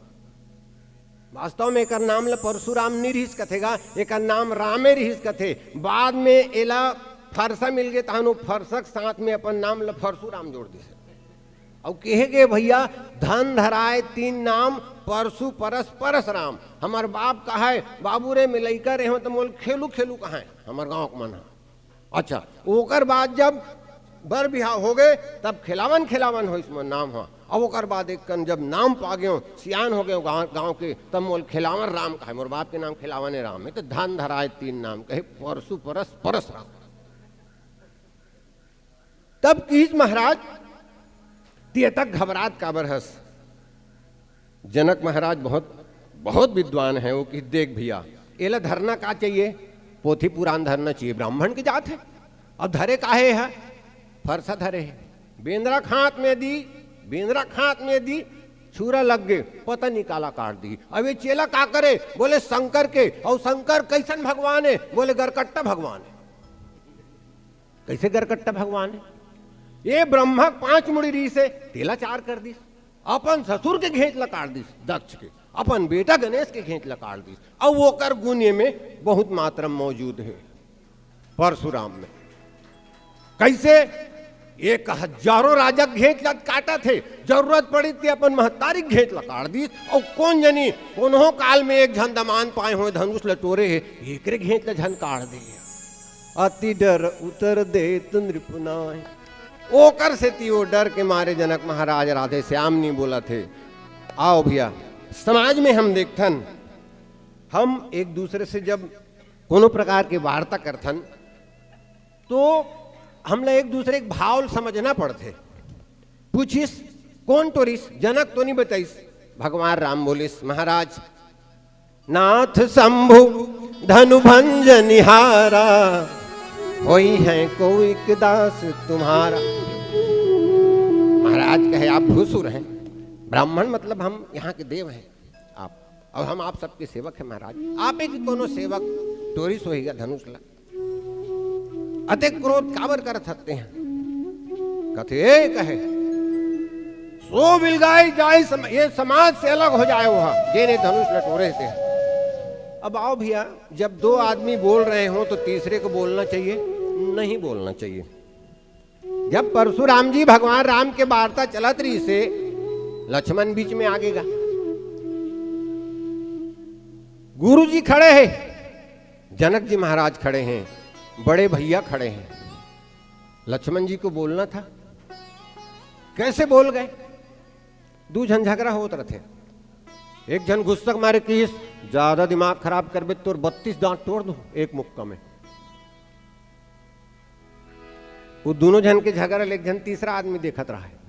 वास्तव में एकर नाम ल परशुराम नी रिहिस कथे गा, एकर नाम रामे रिहिस कथे। बाद में एला फरसा मिल गे, तहन वो फरसा के साथ में अपन नाम ल परशुराम जोड़ दिस। अउ कहे गे, "भैया, धन धराए तीन नाम, परशु परस परस राम।" हमर बाप कहाय, "बाबू रे, मैं लइका रेहेंव त मोल खेलू खेलू कहाय हमर गांव के मन ह।" अच्छा, ओकर बाद जब बर बिहाव हो गए, तब खिलावन खिलावन होइस मोर नाम ह। अब ओकर बाद एक कन जब नाम पा गयो, सियान हो गयो गांव, गांव के, तब मोल खिलावन राम कहे, मोर बाप के नाम खिलावन राम है, तो धन धराए तीन नाम कहे, परसु परस परस राम। तब किहिस महाराज, "ते अतक घबरात काबर हस?" जनक महाराज बहुत, बहुत विद्वान है, वो कि, "देख भैया, एला धरना का चाहिए? पोथी पुराण धरना चाहिए, ब्राह्मण के जात है। अब धरे काहे है? फरसा धरे है। बेंदरा खात में दी, बेंदरा खात में दी, छुरा लग गे, पता नहीं काला काट दी। अब ये चेला का करे?" बोले, "शंकर के।" "और शंकर कैसन भगवान है?" बोले, "गरकट्टा भगवान है।" कैसे गरकट्टा भगवान है? ये ब्रह्मा पांच मुड़ी रिहिस हे, तेला चार कर दिस। अपन ससुर के घेंच ल काट दिस, दक्ष के, अपन बेटा गणेश के घेंच ल काट दिस। अब ओकर गुण ये में बहुत मात्रा में मौजूद है परशुराम में। कैसे? एक हजारों राजा के घेंच ल काटत हे, जरूरत पड़ी ते अपन महतारी के घेंच ल काट दिस। और कौन जनी कोनो काल में एक झन दमान पाए होए धनुष ल टोरे हे, एकरे घेंच ल झन काट दे। "अति डर उतर देत नृपुनाय।" ओकर सेती वो डर के मारे जनक महाराज राधे श्याम नहीं बोलत हे। आओ भैया, समाज में हम देखथन, हम एक दूसरे से जब कोनो प्रकार के वार्ता करथन, तो हमला एक दूसरे के भाव ल समझना पड़थे। पूछिस, "कौन टोरिस?" जनक तो नहीं बताइस, भगवान राम बोलिस, "महाराज, नाथ शंभु धनु भंजनिहारा, होई है कोई दास तुम्हारा।" महाराज कहे, "आप भूसुर हैं, ब्राह्मण मतलब हम यहाँ के देव हैं आप, और हम आप सबके सेवक हैं महाराज, आप एक कोनो सेवक टोरिस होइगा धनुष ला।" अतेक क्रोध काबर करत हस तें? कथे, "ए कहे, सो बिलगाई जाए सम-, ये समाज से अलग हो जाए वो, जेने धनुष ल टोरे हे तें।" अब आओ भैया, जब दो आदमी बोल रहे हो तो तीसरे को बोलना चाहिए? नहीं बोलना चाहिए। जब परशुराम जी भगवान राम के वार्ता चलत रहिस हे, लक्ष्मण बीच में आगे गा। गुरु जी खड़े हे, जनक जी महाराज खड़े हैं, बड़े भैया खड़े हैं। लक्ष्मण जी को बोलना था, कैसे बोल गए? दू झन झगड़ा होत रथे। एक झन गुस्सा के मारे किहिस, "ज्यादा दिमाग खराब करबे, तोर बत्तीस दांत तोड़ दूं एक मुक्का में।" वो दोनों झन के झगड़ा ल एक झन तीसरा आदमी देखत रहा है।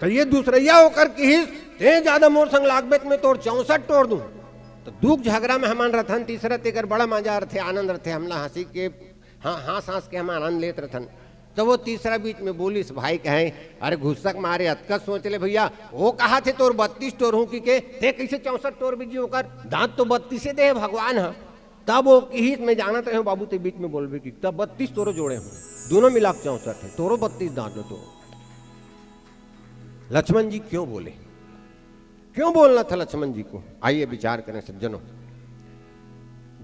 तो ये दूसरइया ओकर किहिस, "ते ज्यादा मोर संग लागबे त मैं तोर चौसठ तोड़ दूं।" तो दुख झगड़ा में हमन रथन, तीसरा तेकर बड़ा मजा रथे, आनंद रथे, हमला हंसी के, हाँ, हंस हंस के हम आनंद लेत रथन। तो वो तीसरा बीच में बोलिस, भाई कहे, "अरे गुस्सा के मारे अतका सोच ले भैया, वो कहा थे तोर बत्तीस तोर हूँ कि के, ते कैसे चौसठ तोर बीजी ओकर, दांत तो बत्तीसे दे हे भगवान ह।" तब वो किहिस, "मैं जानत रहे हूँ बाबू, ते बीच में बोलबे कि तब बत्तीस तोरो जोड़े हूँ, दोनों मिला के चौसठ है, तोरो बत्तीस दांत हो तो।" लक्ष्मण जी क्यों बोले, क्यों बोलना था लक्ष्मण जी को? आइए विचार करें सज्जनों,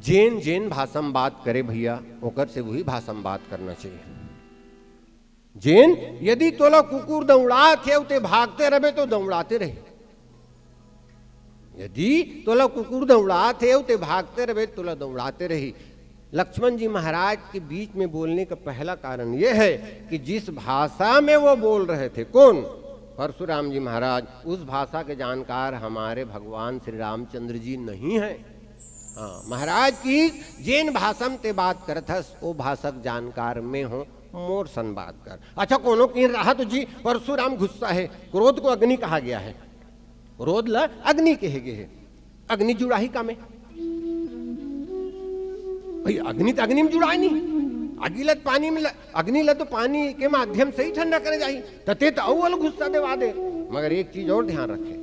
जेन जेन भाषा में बात करे भैया, ओकर से वही भाषा में बात करना चाहिए। जेन यदि तोला कुकुर दौड़ात हे, ते भागते रहबे तो दौड़ाते रही। यदि तोला कुकुर दौड़ात हे, ते भागते रहबे, तोला दौड़ाते रही। लक्ष्मण जी महाराज के बीच में बोलने का पहला कारण यह है कि जिस भाषा में वो बोल रहे थे, कौन? परशुराम जी महाराज, उस भाषा के जानकार हमारे भगवान श्री रामचंद्र जी नहीं हैं। हाँ, महाराज की जेन भाषा में ते बात करत हस, वो भाषा के जानकार में हो, मोर सन बात कर। अच्छा, कोनो किहिन रहा तो जी, परशुराम गुस्सा है, क्रोध को अग्नि कहा गया है, क्रोध ला अग्नि कहे गए है, अग्नि जुड़ाही का में भाई, अग्नि त अग्नि में जुड़ाय नहीं, अग्नि ल त पानी में ल-, अग्नि ल तो पानी के माध्यम से ही ठंडा करे जाही, त ते त अउ अलग गुस्सा देवा दे। मगर एक चीज और ध्यान रखे,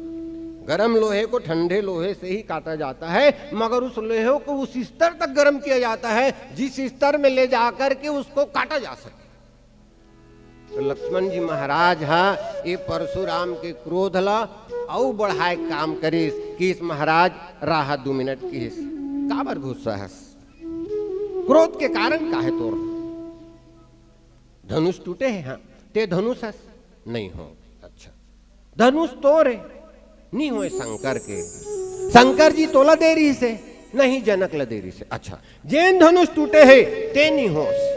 गरम लोहे को ठंडे लोहे से ही काटा जाता है, मगर उस लोहे को उस स्तर तक गरम किया जाता है जिस स्तर में ले जाकर के उसको काटा जा सके। तो लक्ष्मण जी महाराज हा ये परशुराम के क्रोध ला अउ बढ़ाए काम करिस कि इस महाराज राह दू मिनट किहिस। काबर गुस्सा हस? क्रोध के कारण का है तोर? धनुष टूटे है, हाँ, ते धनुष हस? नहीं हो। अच्छा, धनुष तोर है, नहीं होए शंकर के। शंकर जी तोला दे रही से, नहीं, जनक ला दे रही से। अच्छा, जेन धनुष टूटे हे, ते नी होस।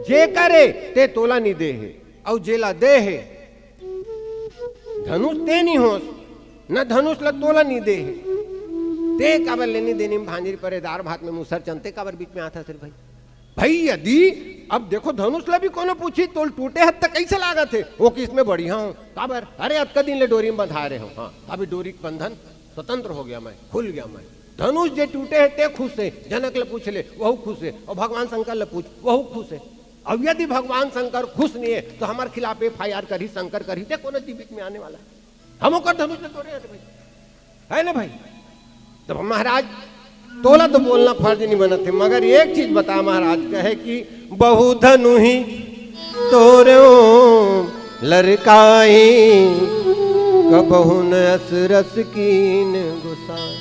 जे करे, ते तोला नी दे हे। अउ जेला दे हे, धनुष ते नी होस, न धनुष ल तोला नी दे हे। ते काबर लेनी देनी में भांजरी परे, दार भात में मूसर चंद, ते काबर बीच में आथस रे भाई? भाई, यदि अब देखो, धनुष ल भी कोनो पूछी, तोल टूटे हत त कैसे लागत हे? वो किस में बढ़िया हो। काबर? अरे, अतका दिन ले डोरी में बंधा रहे हो। हाँ, अभी डोरी के बंधन स्वतंत्र हो गया मैं, खुल गया मैं। धनुष जे टूटे हे, ते खुश हे। जनक ल पूछ ले, वहू खुश हे। अउ भगवान शंकर ल पूछ, वहू खुश हे। अब यदि भगवान शंकर खुश नहीं हे, तो हमार खिलाफ एफ आई आर करही, शंकर करही, ते कोनो दी बीच में आने वाला हे? हम ओकर धनुष ल तोड़े हत भाई, है ना भाई? तब महाराज, तोला तो बोलना फर्ज नहीं बनत हे, मगर एक चीज बता, महाराज कहे कि बहु धनुहि तोरो लरकाई, कबहु न अस रस कीन गोसाई।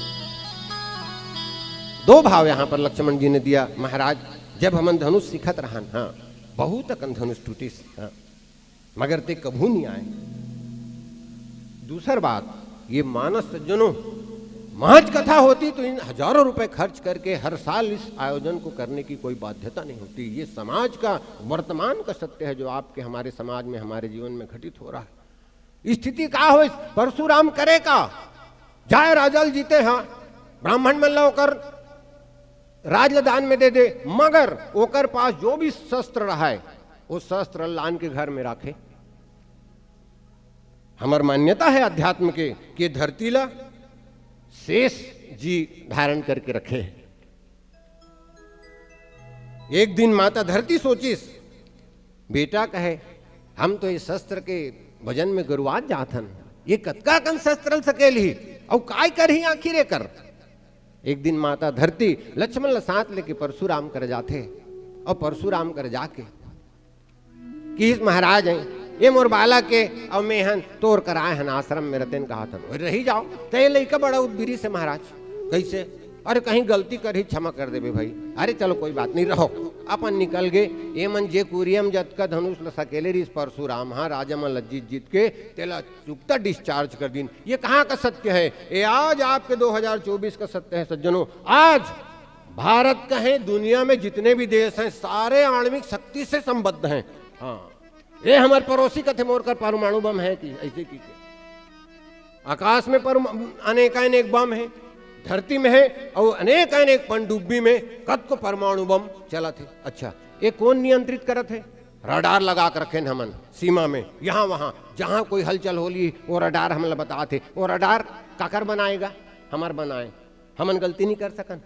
दो भाव यहाँ पर लक्ष्मण जी ने दिया, महाराज, जब हमन धनुष सिखत रहन, हाँ, बहुत अकन धनुष टूटिस, हाँ, मगर ते कभू नहीं आए। दूसर बात, ये मानस सज्जनों, महज कथा होती तो इन हजारों रुपए खर्च करके हर साल इस आयोजन को करने की कोई बाध्यता नहीं होती। ये समाज का, वर्तमान का सत्य है, जो आपके, हमारे समाज में, हमारे जीवन में घटित हो रहा है। स्थिति का हो, परशुराम करे का? जाए राजा ल जीते, हाँ, ब्राह्मण मन ला ओकर राज ल दान में दे दे, मगर ओकर पास जो भी शस्त्र रहा है, वो शस्त्र लान के घर में रखे। हमर मान्यता है अध्यात्म के कि धरती ला शेष जी धारण करके रखे हे। एक दिन माता धरती सोचिस, बेटा कहे, हम तो ये शस्त्र के वजन में गरुआत जात हन, ये कतका कन शस्त्र ल सकेलही, अउ काय करही आखिर एकर? एक दिन माता धरती लक्ष्मण ल साथ लेके परशुराम कर जाथे, अउ परशुराम कर जाके किहिस, महाराज हैं, ये मोर बालक हे, अउ मेहन तोर कराए हन, आश्रम में रतेन कहा था, रही जाओ। ते लइका बड़ा उद्बिरी से महाराज, कैसे? अरे कहीं गलती करही, क्षमा कर देबे भाई। अरे चलो कोई बात नहीं, रहो। अपन निकल गे। ये मन जे कुरियम जतका धनुष ल सकेले रिस परशुराम, हाँ, राजा मन ल जीत जीत के तेला चुकता डिस्चार्ज कर दिन। ये कहाँ का सत्य है? ये आज आपके दो हज़ार चउबीस का सत्य है सज्जनों। आज भारत कहें, दुनिया में जितने भी देश हैं, सारे आणविक शक्ति से संबद्ध हैं। हाँ, ये हमर पड़ोसी कथे, मोर कर परमाणु बम है कि ऐसे की के। आकाश में परम-, अनेकानेक बम है, धरती में है, और अनेकानेक पनडुब्बी में कतको परमाणु बम चलत है। अच्छा, ये कौन नियंत्रित करत है? रडार लगा के रखे हमन सीमा में, यहाँ वहाँ जहाँ कोई हलचल होली, वो रडार हमला बतात है। वो रडार काकर बनाएगा? हमर बनाए, हमन गलती नहीं कर सकन?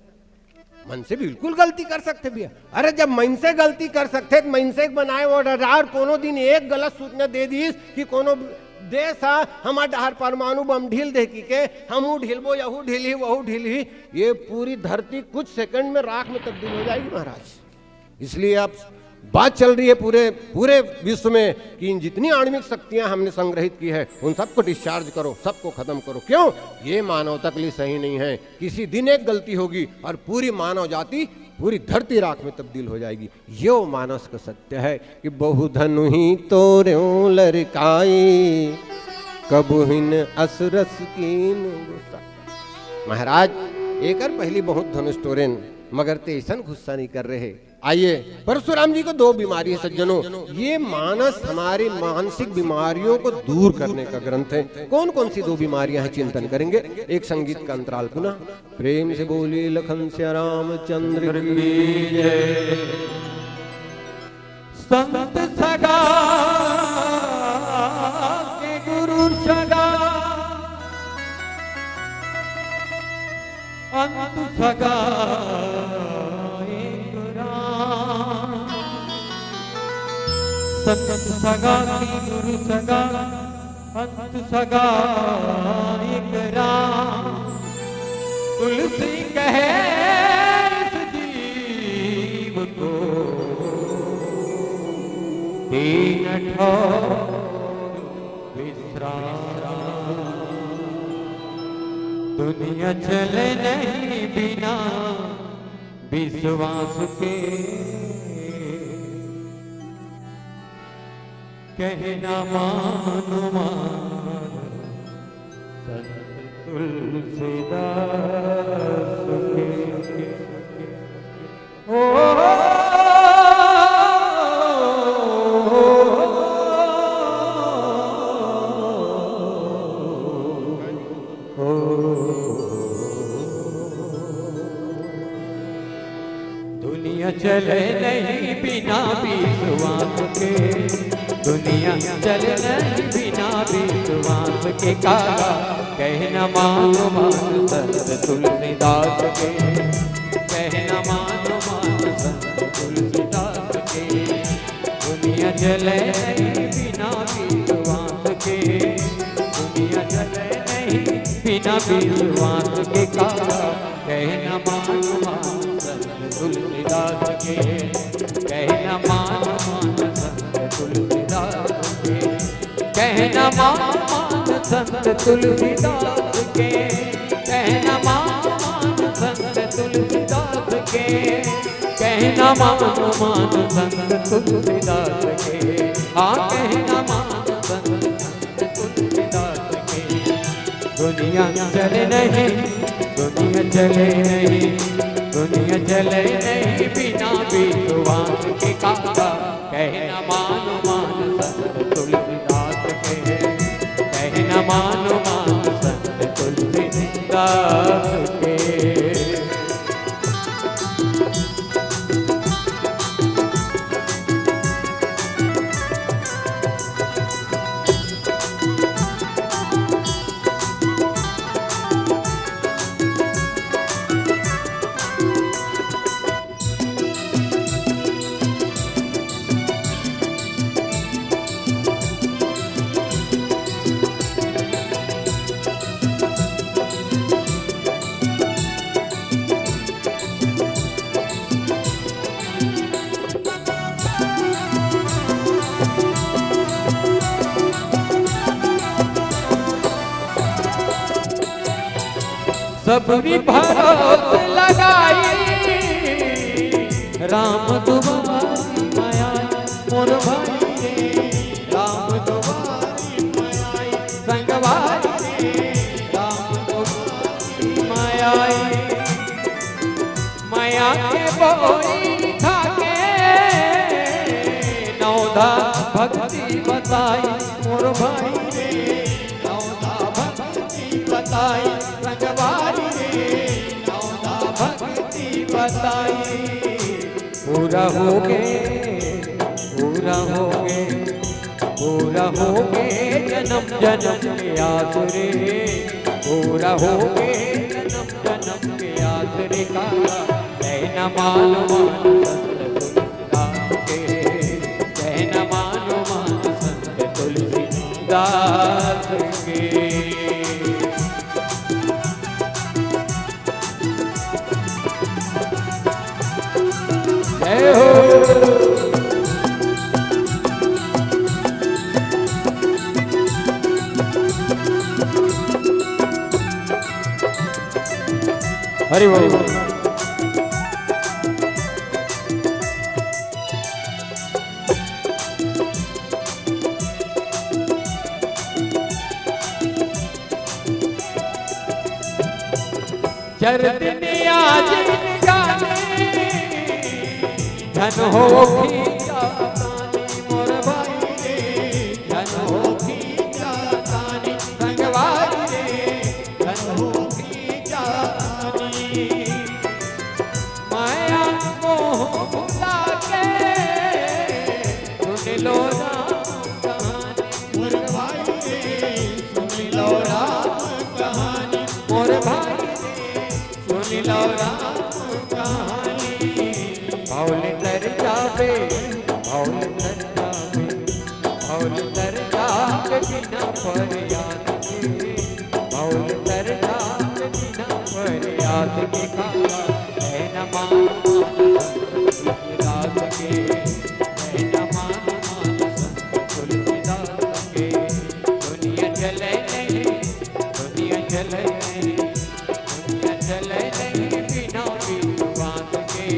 मनसे बिल्कुल गलती कर सकथे भैया। अरे, जब मनसे गलती कर सकथे, तो मनसे के बनाए वो रडार कोनो दिन एक गलत सूचना दे दिस कि कोनो देश हा हमर डहर परमाणु बम ढील दे कि के, हमू ढीलबो, यहू ढीलही, वहू ढीलही, ये पूरी धरती कुछ सेकंड में राख में तब्दील हो जाएगी महाराज। इसलिए अब बात चल रही है पूरे, पूरे विश्व में कि इन जितनी आणविक शक्तियां हमने संग्रहित की है, उन सबको डिस्चार्ज करो, सबको खत्म करो। क्यों? ये मानवता के लिए सही नहीं है। किसी दिन एक गलती होगी और पूरी मानव जाति, पूरी धरती राख में तब्दील हो जाएगी। यो मानस का सत्य है कि बहु धनु ही तोर्यो लरिकाई, कबहुँ न असुरस कीन्ह गुसाई। महाराज, एकर पहली बहुत धनुष टोरेन, मगर ते ऐसन गुस्सा नहीं कर रहे। आइए, परशुराम जी को दो बीमारी है सज्जनों। ये मानस हमारी मानसिक बीमारियों को दूर करने का ग्रंथ है। कौन कौन सी दो बीमारियां हैं, चिंतन करेंगे। एक संगीत का अंतराल पुनः। प्रेम से बोलिए लखन सिया रामचंद्र की जय। संत सगा के गुरु सगा, अंत सगा एक राम। संत सगा के गुरु सगा, अंत सगा एक राम। तुलसी कहे इस जीव को, तीन ठौर विश्राम। दुनिया चले नहीं बिना विश्वास के। कहना मानो मानो संत तुलसीदास के। ओ, ओ, दुनिया चले नहीं बिना विश्वास के, दुनिया चले नहीं बिना विश्वास के। काला कहना मानो मान संत तुलसीदास के, कहना मानो मान संत तुलसीदास के। दुनिया चले नहीं बिना विश्वास के, दुनिया चले नहीं बिना विश्वास के। काला कहना मानो मान संत तुलसीदास के, कहना मानो मान संत तुलसीदास के, कहना मानो मान संत तुलसीदास के, कहना मानो मान संत तुलसीदास के, कहना मानो मान संत तुलसीदास के। हाँ, कहना मानो संत तुलसीदास के। दुनिया चले नहीं, दुनिया चले नहीं, दुनिया चले नहीं बिना विश्वास के। काका कहना मानो मान संत तुलसीदास के, कहना मानो मान संत तुलसीदास के। सबरी भरोस लगाई राम दुआरी माय आय मोर भाई रे, राम दुआरी माय आय संगवारी रे, राम दुआरी माय आय। मया के बोई खाके नवधा भक्ति बताई मोर भाई रे, नवधा भक्ति बताई संगवारी रे, नवधा भक्ति बताई। पूरा होगे, पूरा होगे, पूरा होगे जनम जनम के आस रे, पूरा होगे जनम जनम के आस रे। काला जय न मानो मान संत तुलसीदास के, जय न मानो मान संत तुलसीदास के। जय हो। हरि बोल। चरतिनिया जिनगानी, धन होखी जातानी मोर भाई रे, धन होखी जातानी संगवारी रे, धन होखी जातानी। माया मोह भुला के सुन लो राम कहानी मोर भाई रे, सुन लो राम कहानी मोर भाई रे, सुन लो राम कहानी। भौल तर जाबे, भौल तर जाबे, भौल तर जाबे बिना फरियाद के, भौल तर जाबे बिना फरियाद के। काला जय न मानो मान संत तुलसीदास के, जय न मानो मान संत तुलसीदास के। दुनिया चले नहीं, दुनिया चले नहीं, दुनिया चले नहीं बिना विश्वास के,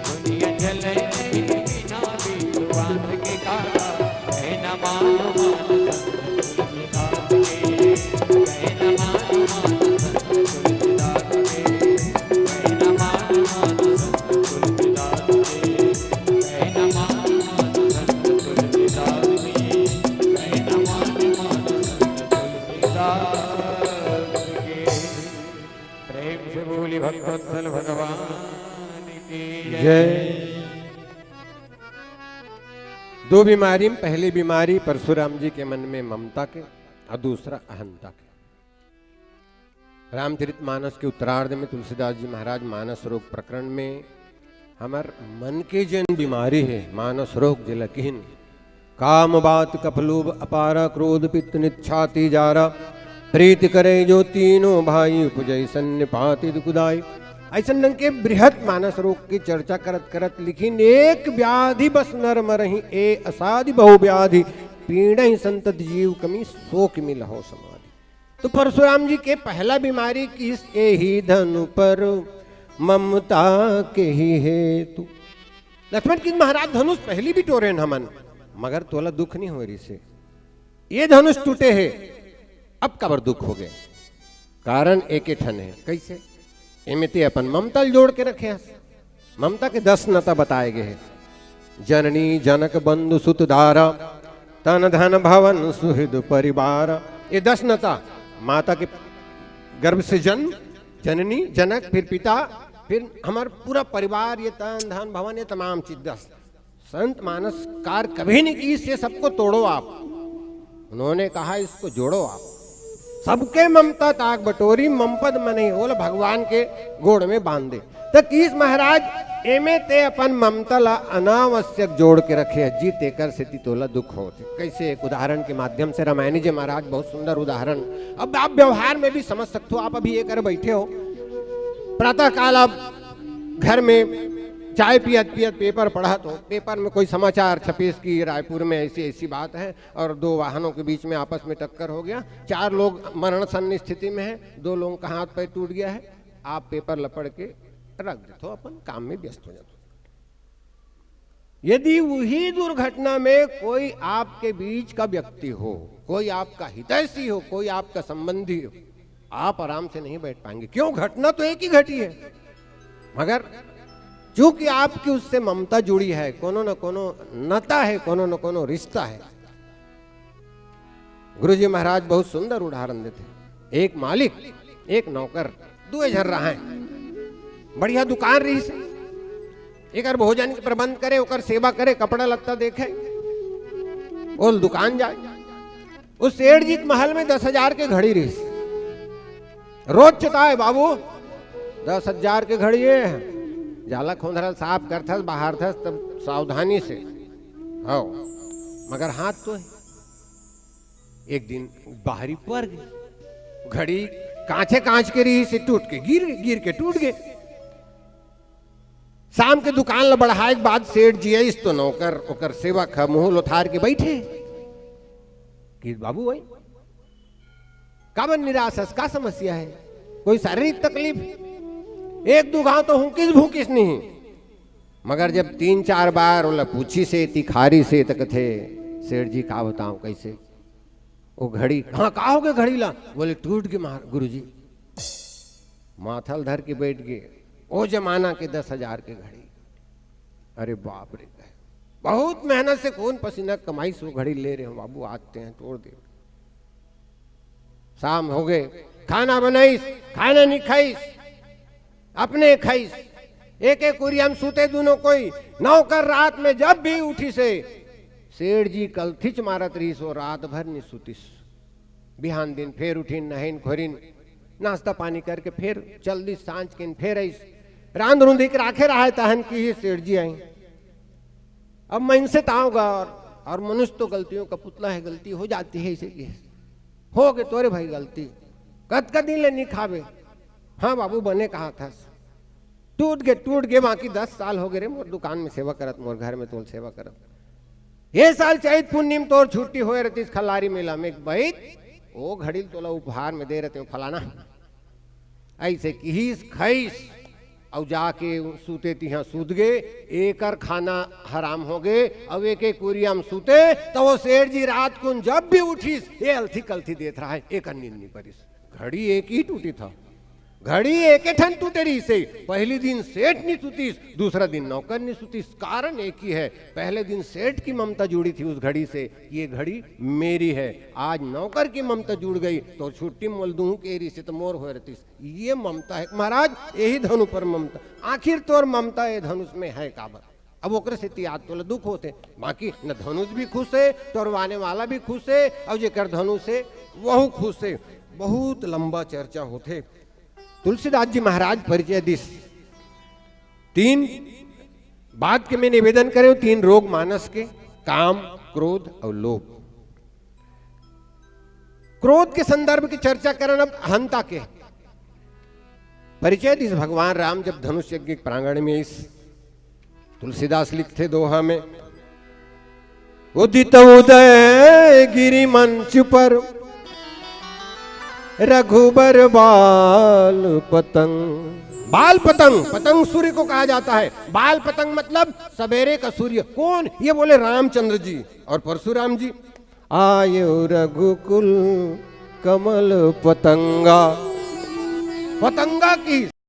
दुनिया चले नहीं बिना विश्वास के। काला जय न मानो मान संत तुलसीदास के, जय न मानो मान संत तुलसीदास के, जय न मानो मान संत तुलसीदास के, जय न मानो मान संत तुलसीदास के, जय न मानो मान संत तुलसीदास के। प्रेम से बोली भक्तवत्सल भगवान की जय। दो बीमारी में, पहली बीमारी परशुराम जी के मन में ममता के, और दूसरा अहंता के। रामचरित मानस के उत्तरार्ध में तुलसीदास जी महाराज मानस रोग प्रकरण में हमर मन के जेन बीमारी हे, मानस रोग जेला किहिन, काम, बात, कफ, लोभ अपारा, क्रोध, पित्त, नित, छाती, जारा, प्रीत करे जो तीनों भाई, उपजै सन्निपातित कुदाई। अइसन ढंग के बृहत मानस रोग के चर्चा करत करत लिखिन, एक व्याधि बस नर मरहि ए असाधि बहु व्याधि, पीड़हि संतत जीव कमी सो किमि लहो समाधि। तो परशुराम जी के पहला बीमारी किस, एही धनु पर ममता के ही हेतु। लक्ष्मण किहिस महाराज, धनुष पहली भी टोरेन हमन, मगर तोला दुख नहीं हो रही से, ये धनुष टूटे हे, अब काबर दुख हो गए? कारण एके ठन हे। कैसे? एमे ते अपन ममता ल जोड़ के रखे हस। ममता के दस नता बताए गए हे, जननी जनक बंधु सुत दारा, तन धन भवन सुहृद परिवार। ये दस नता, माता के गर्भ से जन्म, जननी, जनक, फिर पिता, फिर हमार पूरा परिवार, ये तन धन भवन, ये तमाम चीज दस। संत मानसकार कभी नहीं किहिस ये सबको तोड़ो आप। उन्होंने कहा, इसको जोड़ो आप। सबके ममता ताक बटोरी, ममपद मनहि ओल भगवान के गोड़ में बांध दे। तो किहिस महाराज, एमे ते अपन ममता ला अनावश्यक जोड़ के रखे हस जी, तेकर सेती तोला दुख होत हे। कैसे? एक उदाहरण के माध्यम से, रामायणी जी महाराज बहुत सुंदर उदाहरण। अब आप व्यवहार में भी समझ सकते हो, आप अभी ये कर बैठे हो, प्रातः काल आप घर में चाय पियत पियत पेपर पढ़त हो, पेपर में कोई समाचार छपीस कि रायपुर में ऐसी ऐसी बात है और दो वाहनों के बीच में आपस में टक्कर हो गया, चार लोग मरण सन्न स्थिति में हैं, दो लोगों का हाथ पैर टूट गया है। आप पेपर ला पढ़ के रख देते हो, अपन काम में व्यस्त हो जाते हो। यदि वही दुर्घटना में कोई आपके बीच का व्यक्ति हो, कोई आपका हितैषी हो, कोई आपका संबंधी हो, आप आराम से नहीं बैठ पाएंगे। क्यों? घटना तो एक ही घटी है, मगर चूंकि आपकी उससे ममता जुड़ी है, कोनो न कोनो नता है, कोनो न कोनो रिश्ता है। गुरुजी महाराज बहुत सुंदर उदाहरण देथे। एक मालिक, एक नौकर, दुए झन रहय। बढ़िया दुकान रहिस, एकर भोजन के प्रबंध करे, ओकर सेवा करे, कपड़ा लत्ता देखे, ओल दुकान जाय। उस सेठ जी के महल में दस हजार के घड़ी रहिस। रोज चेताय, "बाबू, दस हजार के घड़ी हे, जाला खोंधरा ल साफ करथस, बहारथस, तब सावधानी से, हव, मगर हाथ तो हे।" एक दिन बाहरी पर गे, घड़ी कांचे कांच के रहिस, टूट के गिर, गिर के टूट गे। शाम के दुकान ल बढ़ाए के बाद सेठ जी आइस तो नौकर, ओकर सेवक ह, मुंह लोथार के बैठे। कि, "बाबू भाई, काबर निराश हस? का समस्या हे? कोई शारीरिक तकलीफ?" एक दू घाव तो हुंकिस भूकिस नहीं, मगर जब तीन चार बार ओला पूछिस हे, तिखारिस हे, त कथे, "सेठ जी, का बतावं, कइसे?" ओ घड़ी, "हाँ, का होगे घड़ी ला?" बोले, "टूट गे महार-, गुरुजी।" माथा ल धर के बैठ गे, ओ जमाना के दस हजार के घड़ी। अरे बाप रे, बहुत मेहनत से खून पसीना कमाइस, ओ घड़ी ले रहेंव बाबू, आज तें तोड़ दे। शाम होगे, खाना बनाइस, खाना नहीं खाइस, अपने खाइस, एक एक कुरिया म सूते दूनों कोई। नौकर रात में जब भी उठिस हे, सेठ जी कलथिच मारत रहिस, ओ रात भर नहीं सुतिस। बिहान दिन फेर उठिन, नहाइन खोरिन, नाश्ता पानी करके फेर चल दिस, सांझ किन फेर आइस। रांध रूंध के राखे रहय, तहन किहिस सेठ जी आइन। अब मनसे ताव गा, और, और मनुष्य तो गलतियों का पुतला है, गलती हो जाती है, इसे किहिस, "होगे तोरे भाई गलती, कतका दिन ले नहीं खाबे?" "हाँ बाबू, बने कहा थस।" "टूट गे, टूट गे, बाकी दस साल होगे रे मोर दुकान में सेवा करत, मोर घर में तोर सेवा करत। ये साल चैत पुन्नी म तोर छुट्टी होय रहितिस खल्लारी मेला में, बइत, ओ घड़ी ल तोला उपहार में दे रहितेंव फलाना।" अइसे किहिस, खाइस, अउ जाके सूते तिहां सूत गे। एकर खाना हराम होगे, अउ एक एक कुरिया म सूते, त ओ सेठ जी रात कुन जब भी उठिस, ये अलथी कलथी देत रहय, एकर नींद नहीं परिस। घड़ी एक ही टूटिस हे, घड़ी एके ठन टूटे रहिस हे। पहली दिन सेठ नहीं सुतिस, दूसरा दिन नौकर नहीं सुतिस। कारण एक ही है, पहले दिन सेठ की ममता जुड़ी थी उस घड़ी से, ये घड़ी मेरी है। आज नौकर की ममता जुड़ गई, तो छुट्टी म मोल दूहूं के रहिस हे त मोर होय रहितिस। ये ममता है महाराज, यही धनु पर ममता। आखिर तोर ममता ये धनुष में है काबर? अब ओकरे सेती आज तोला दुख होथे, बाकी न धनुष भी खुश हे, टोरवाने वाला भी खुश हे, अउ जेकर धनुष हे, वहू खुश हे। बहुत लंबा चर्चा होथे। तुलसीदास जी महाराज परिचय दिस। तीन बात के मैं निवेदन करेंव, तीन रोग मानस के, काम, क्रोध अउ लोभ। क्रोध के संदर्भ की चर्चा करन अब हंता के। परिचय दिस भगवान राम जब धनुष यज्ञ के प्रांगण में आइस, तुलसीदास लिखथे दोहा में, "उदित उदय गिरि मंच पर, रघुबर बाल पतंग।" बाल पतंग, पतंग सूर्य को कहा जाता है। बाल पतंग मतलब सवेरे का सूर्य। कौन? ये बोले रामचंद्र जी और परशुराम जी। "आयो रघुकुल कमल पतंगा।" पतंगा की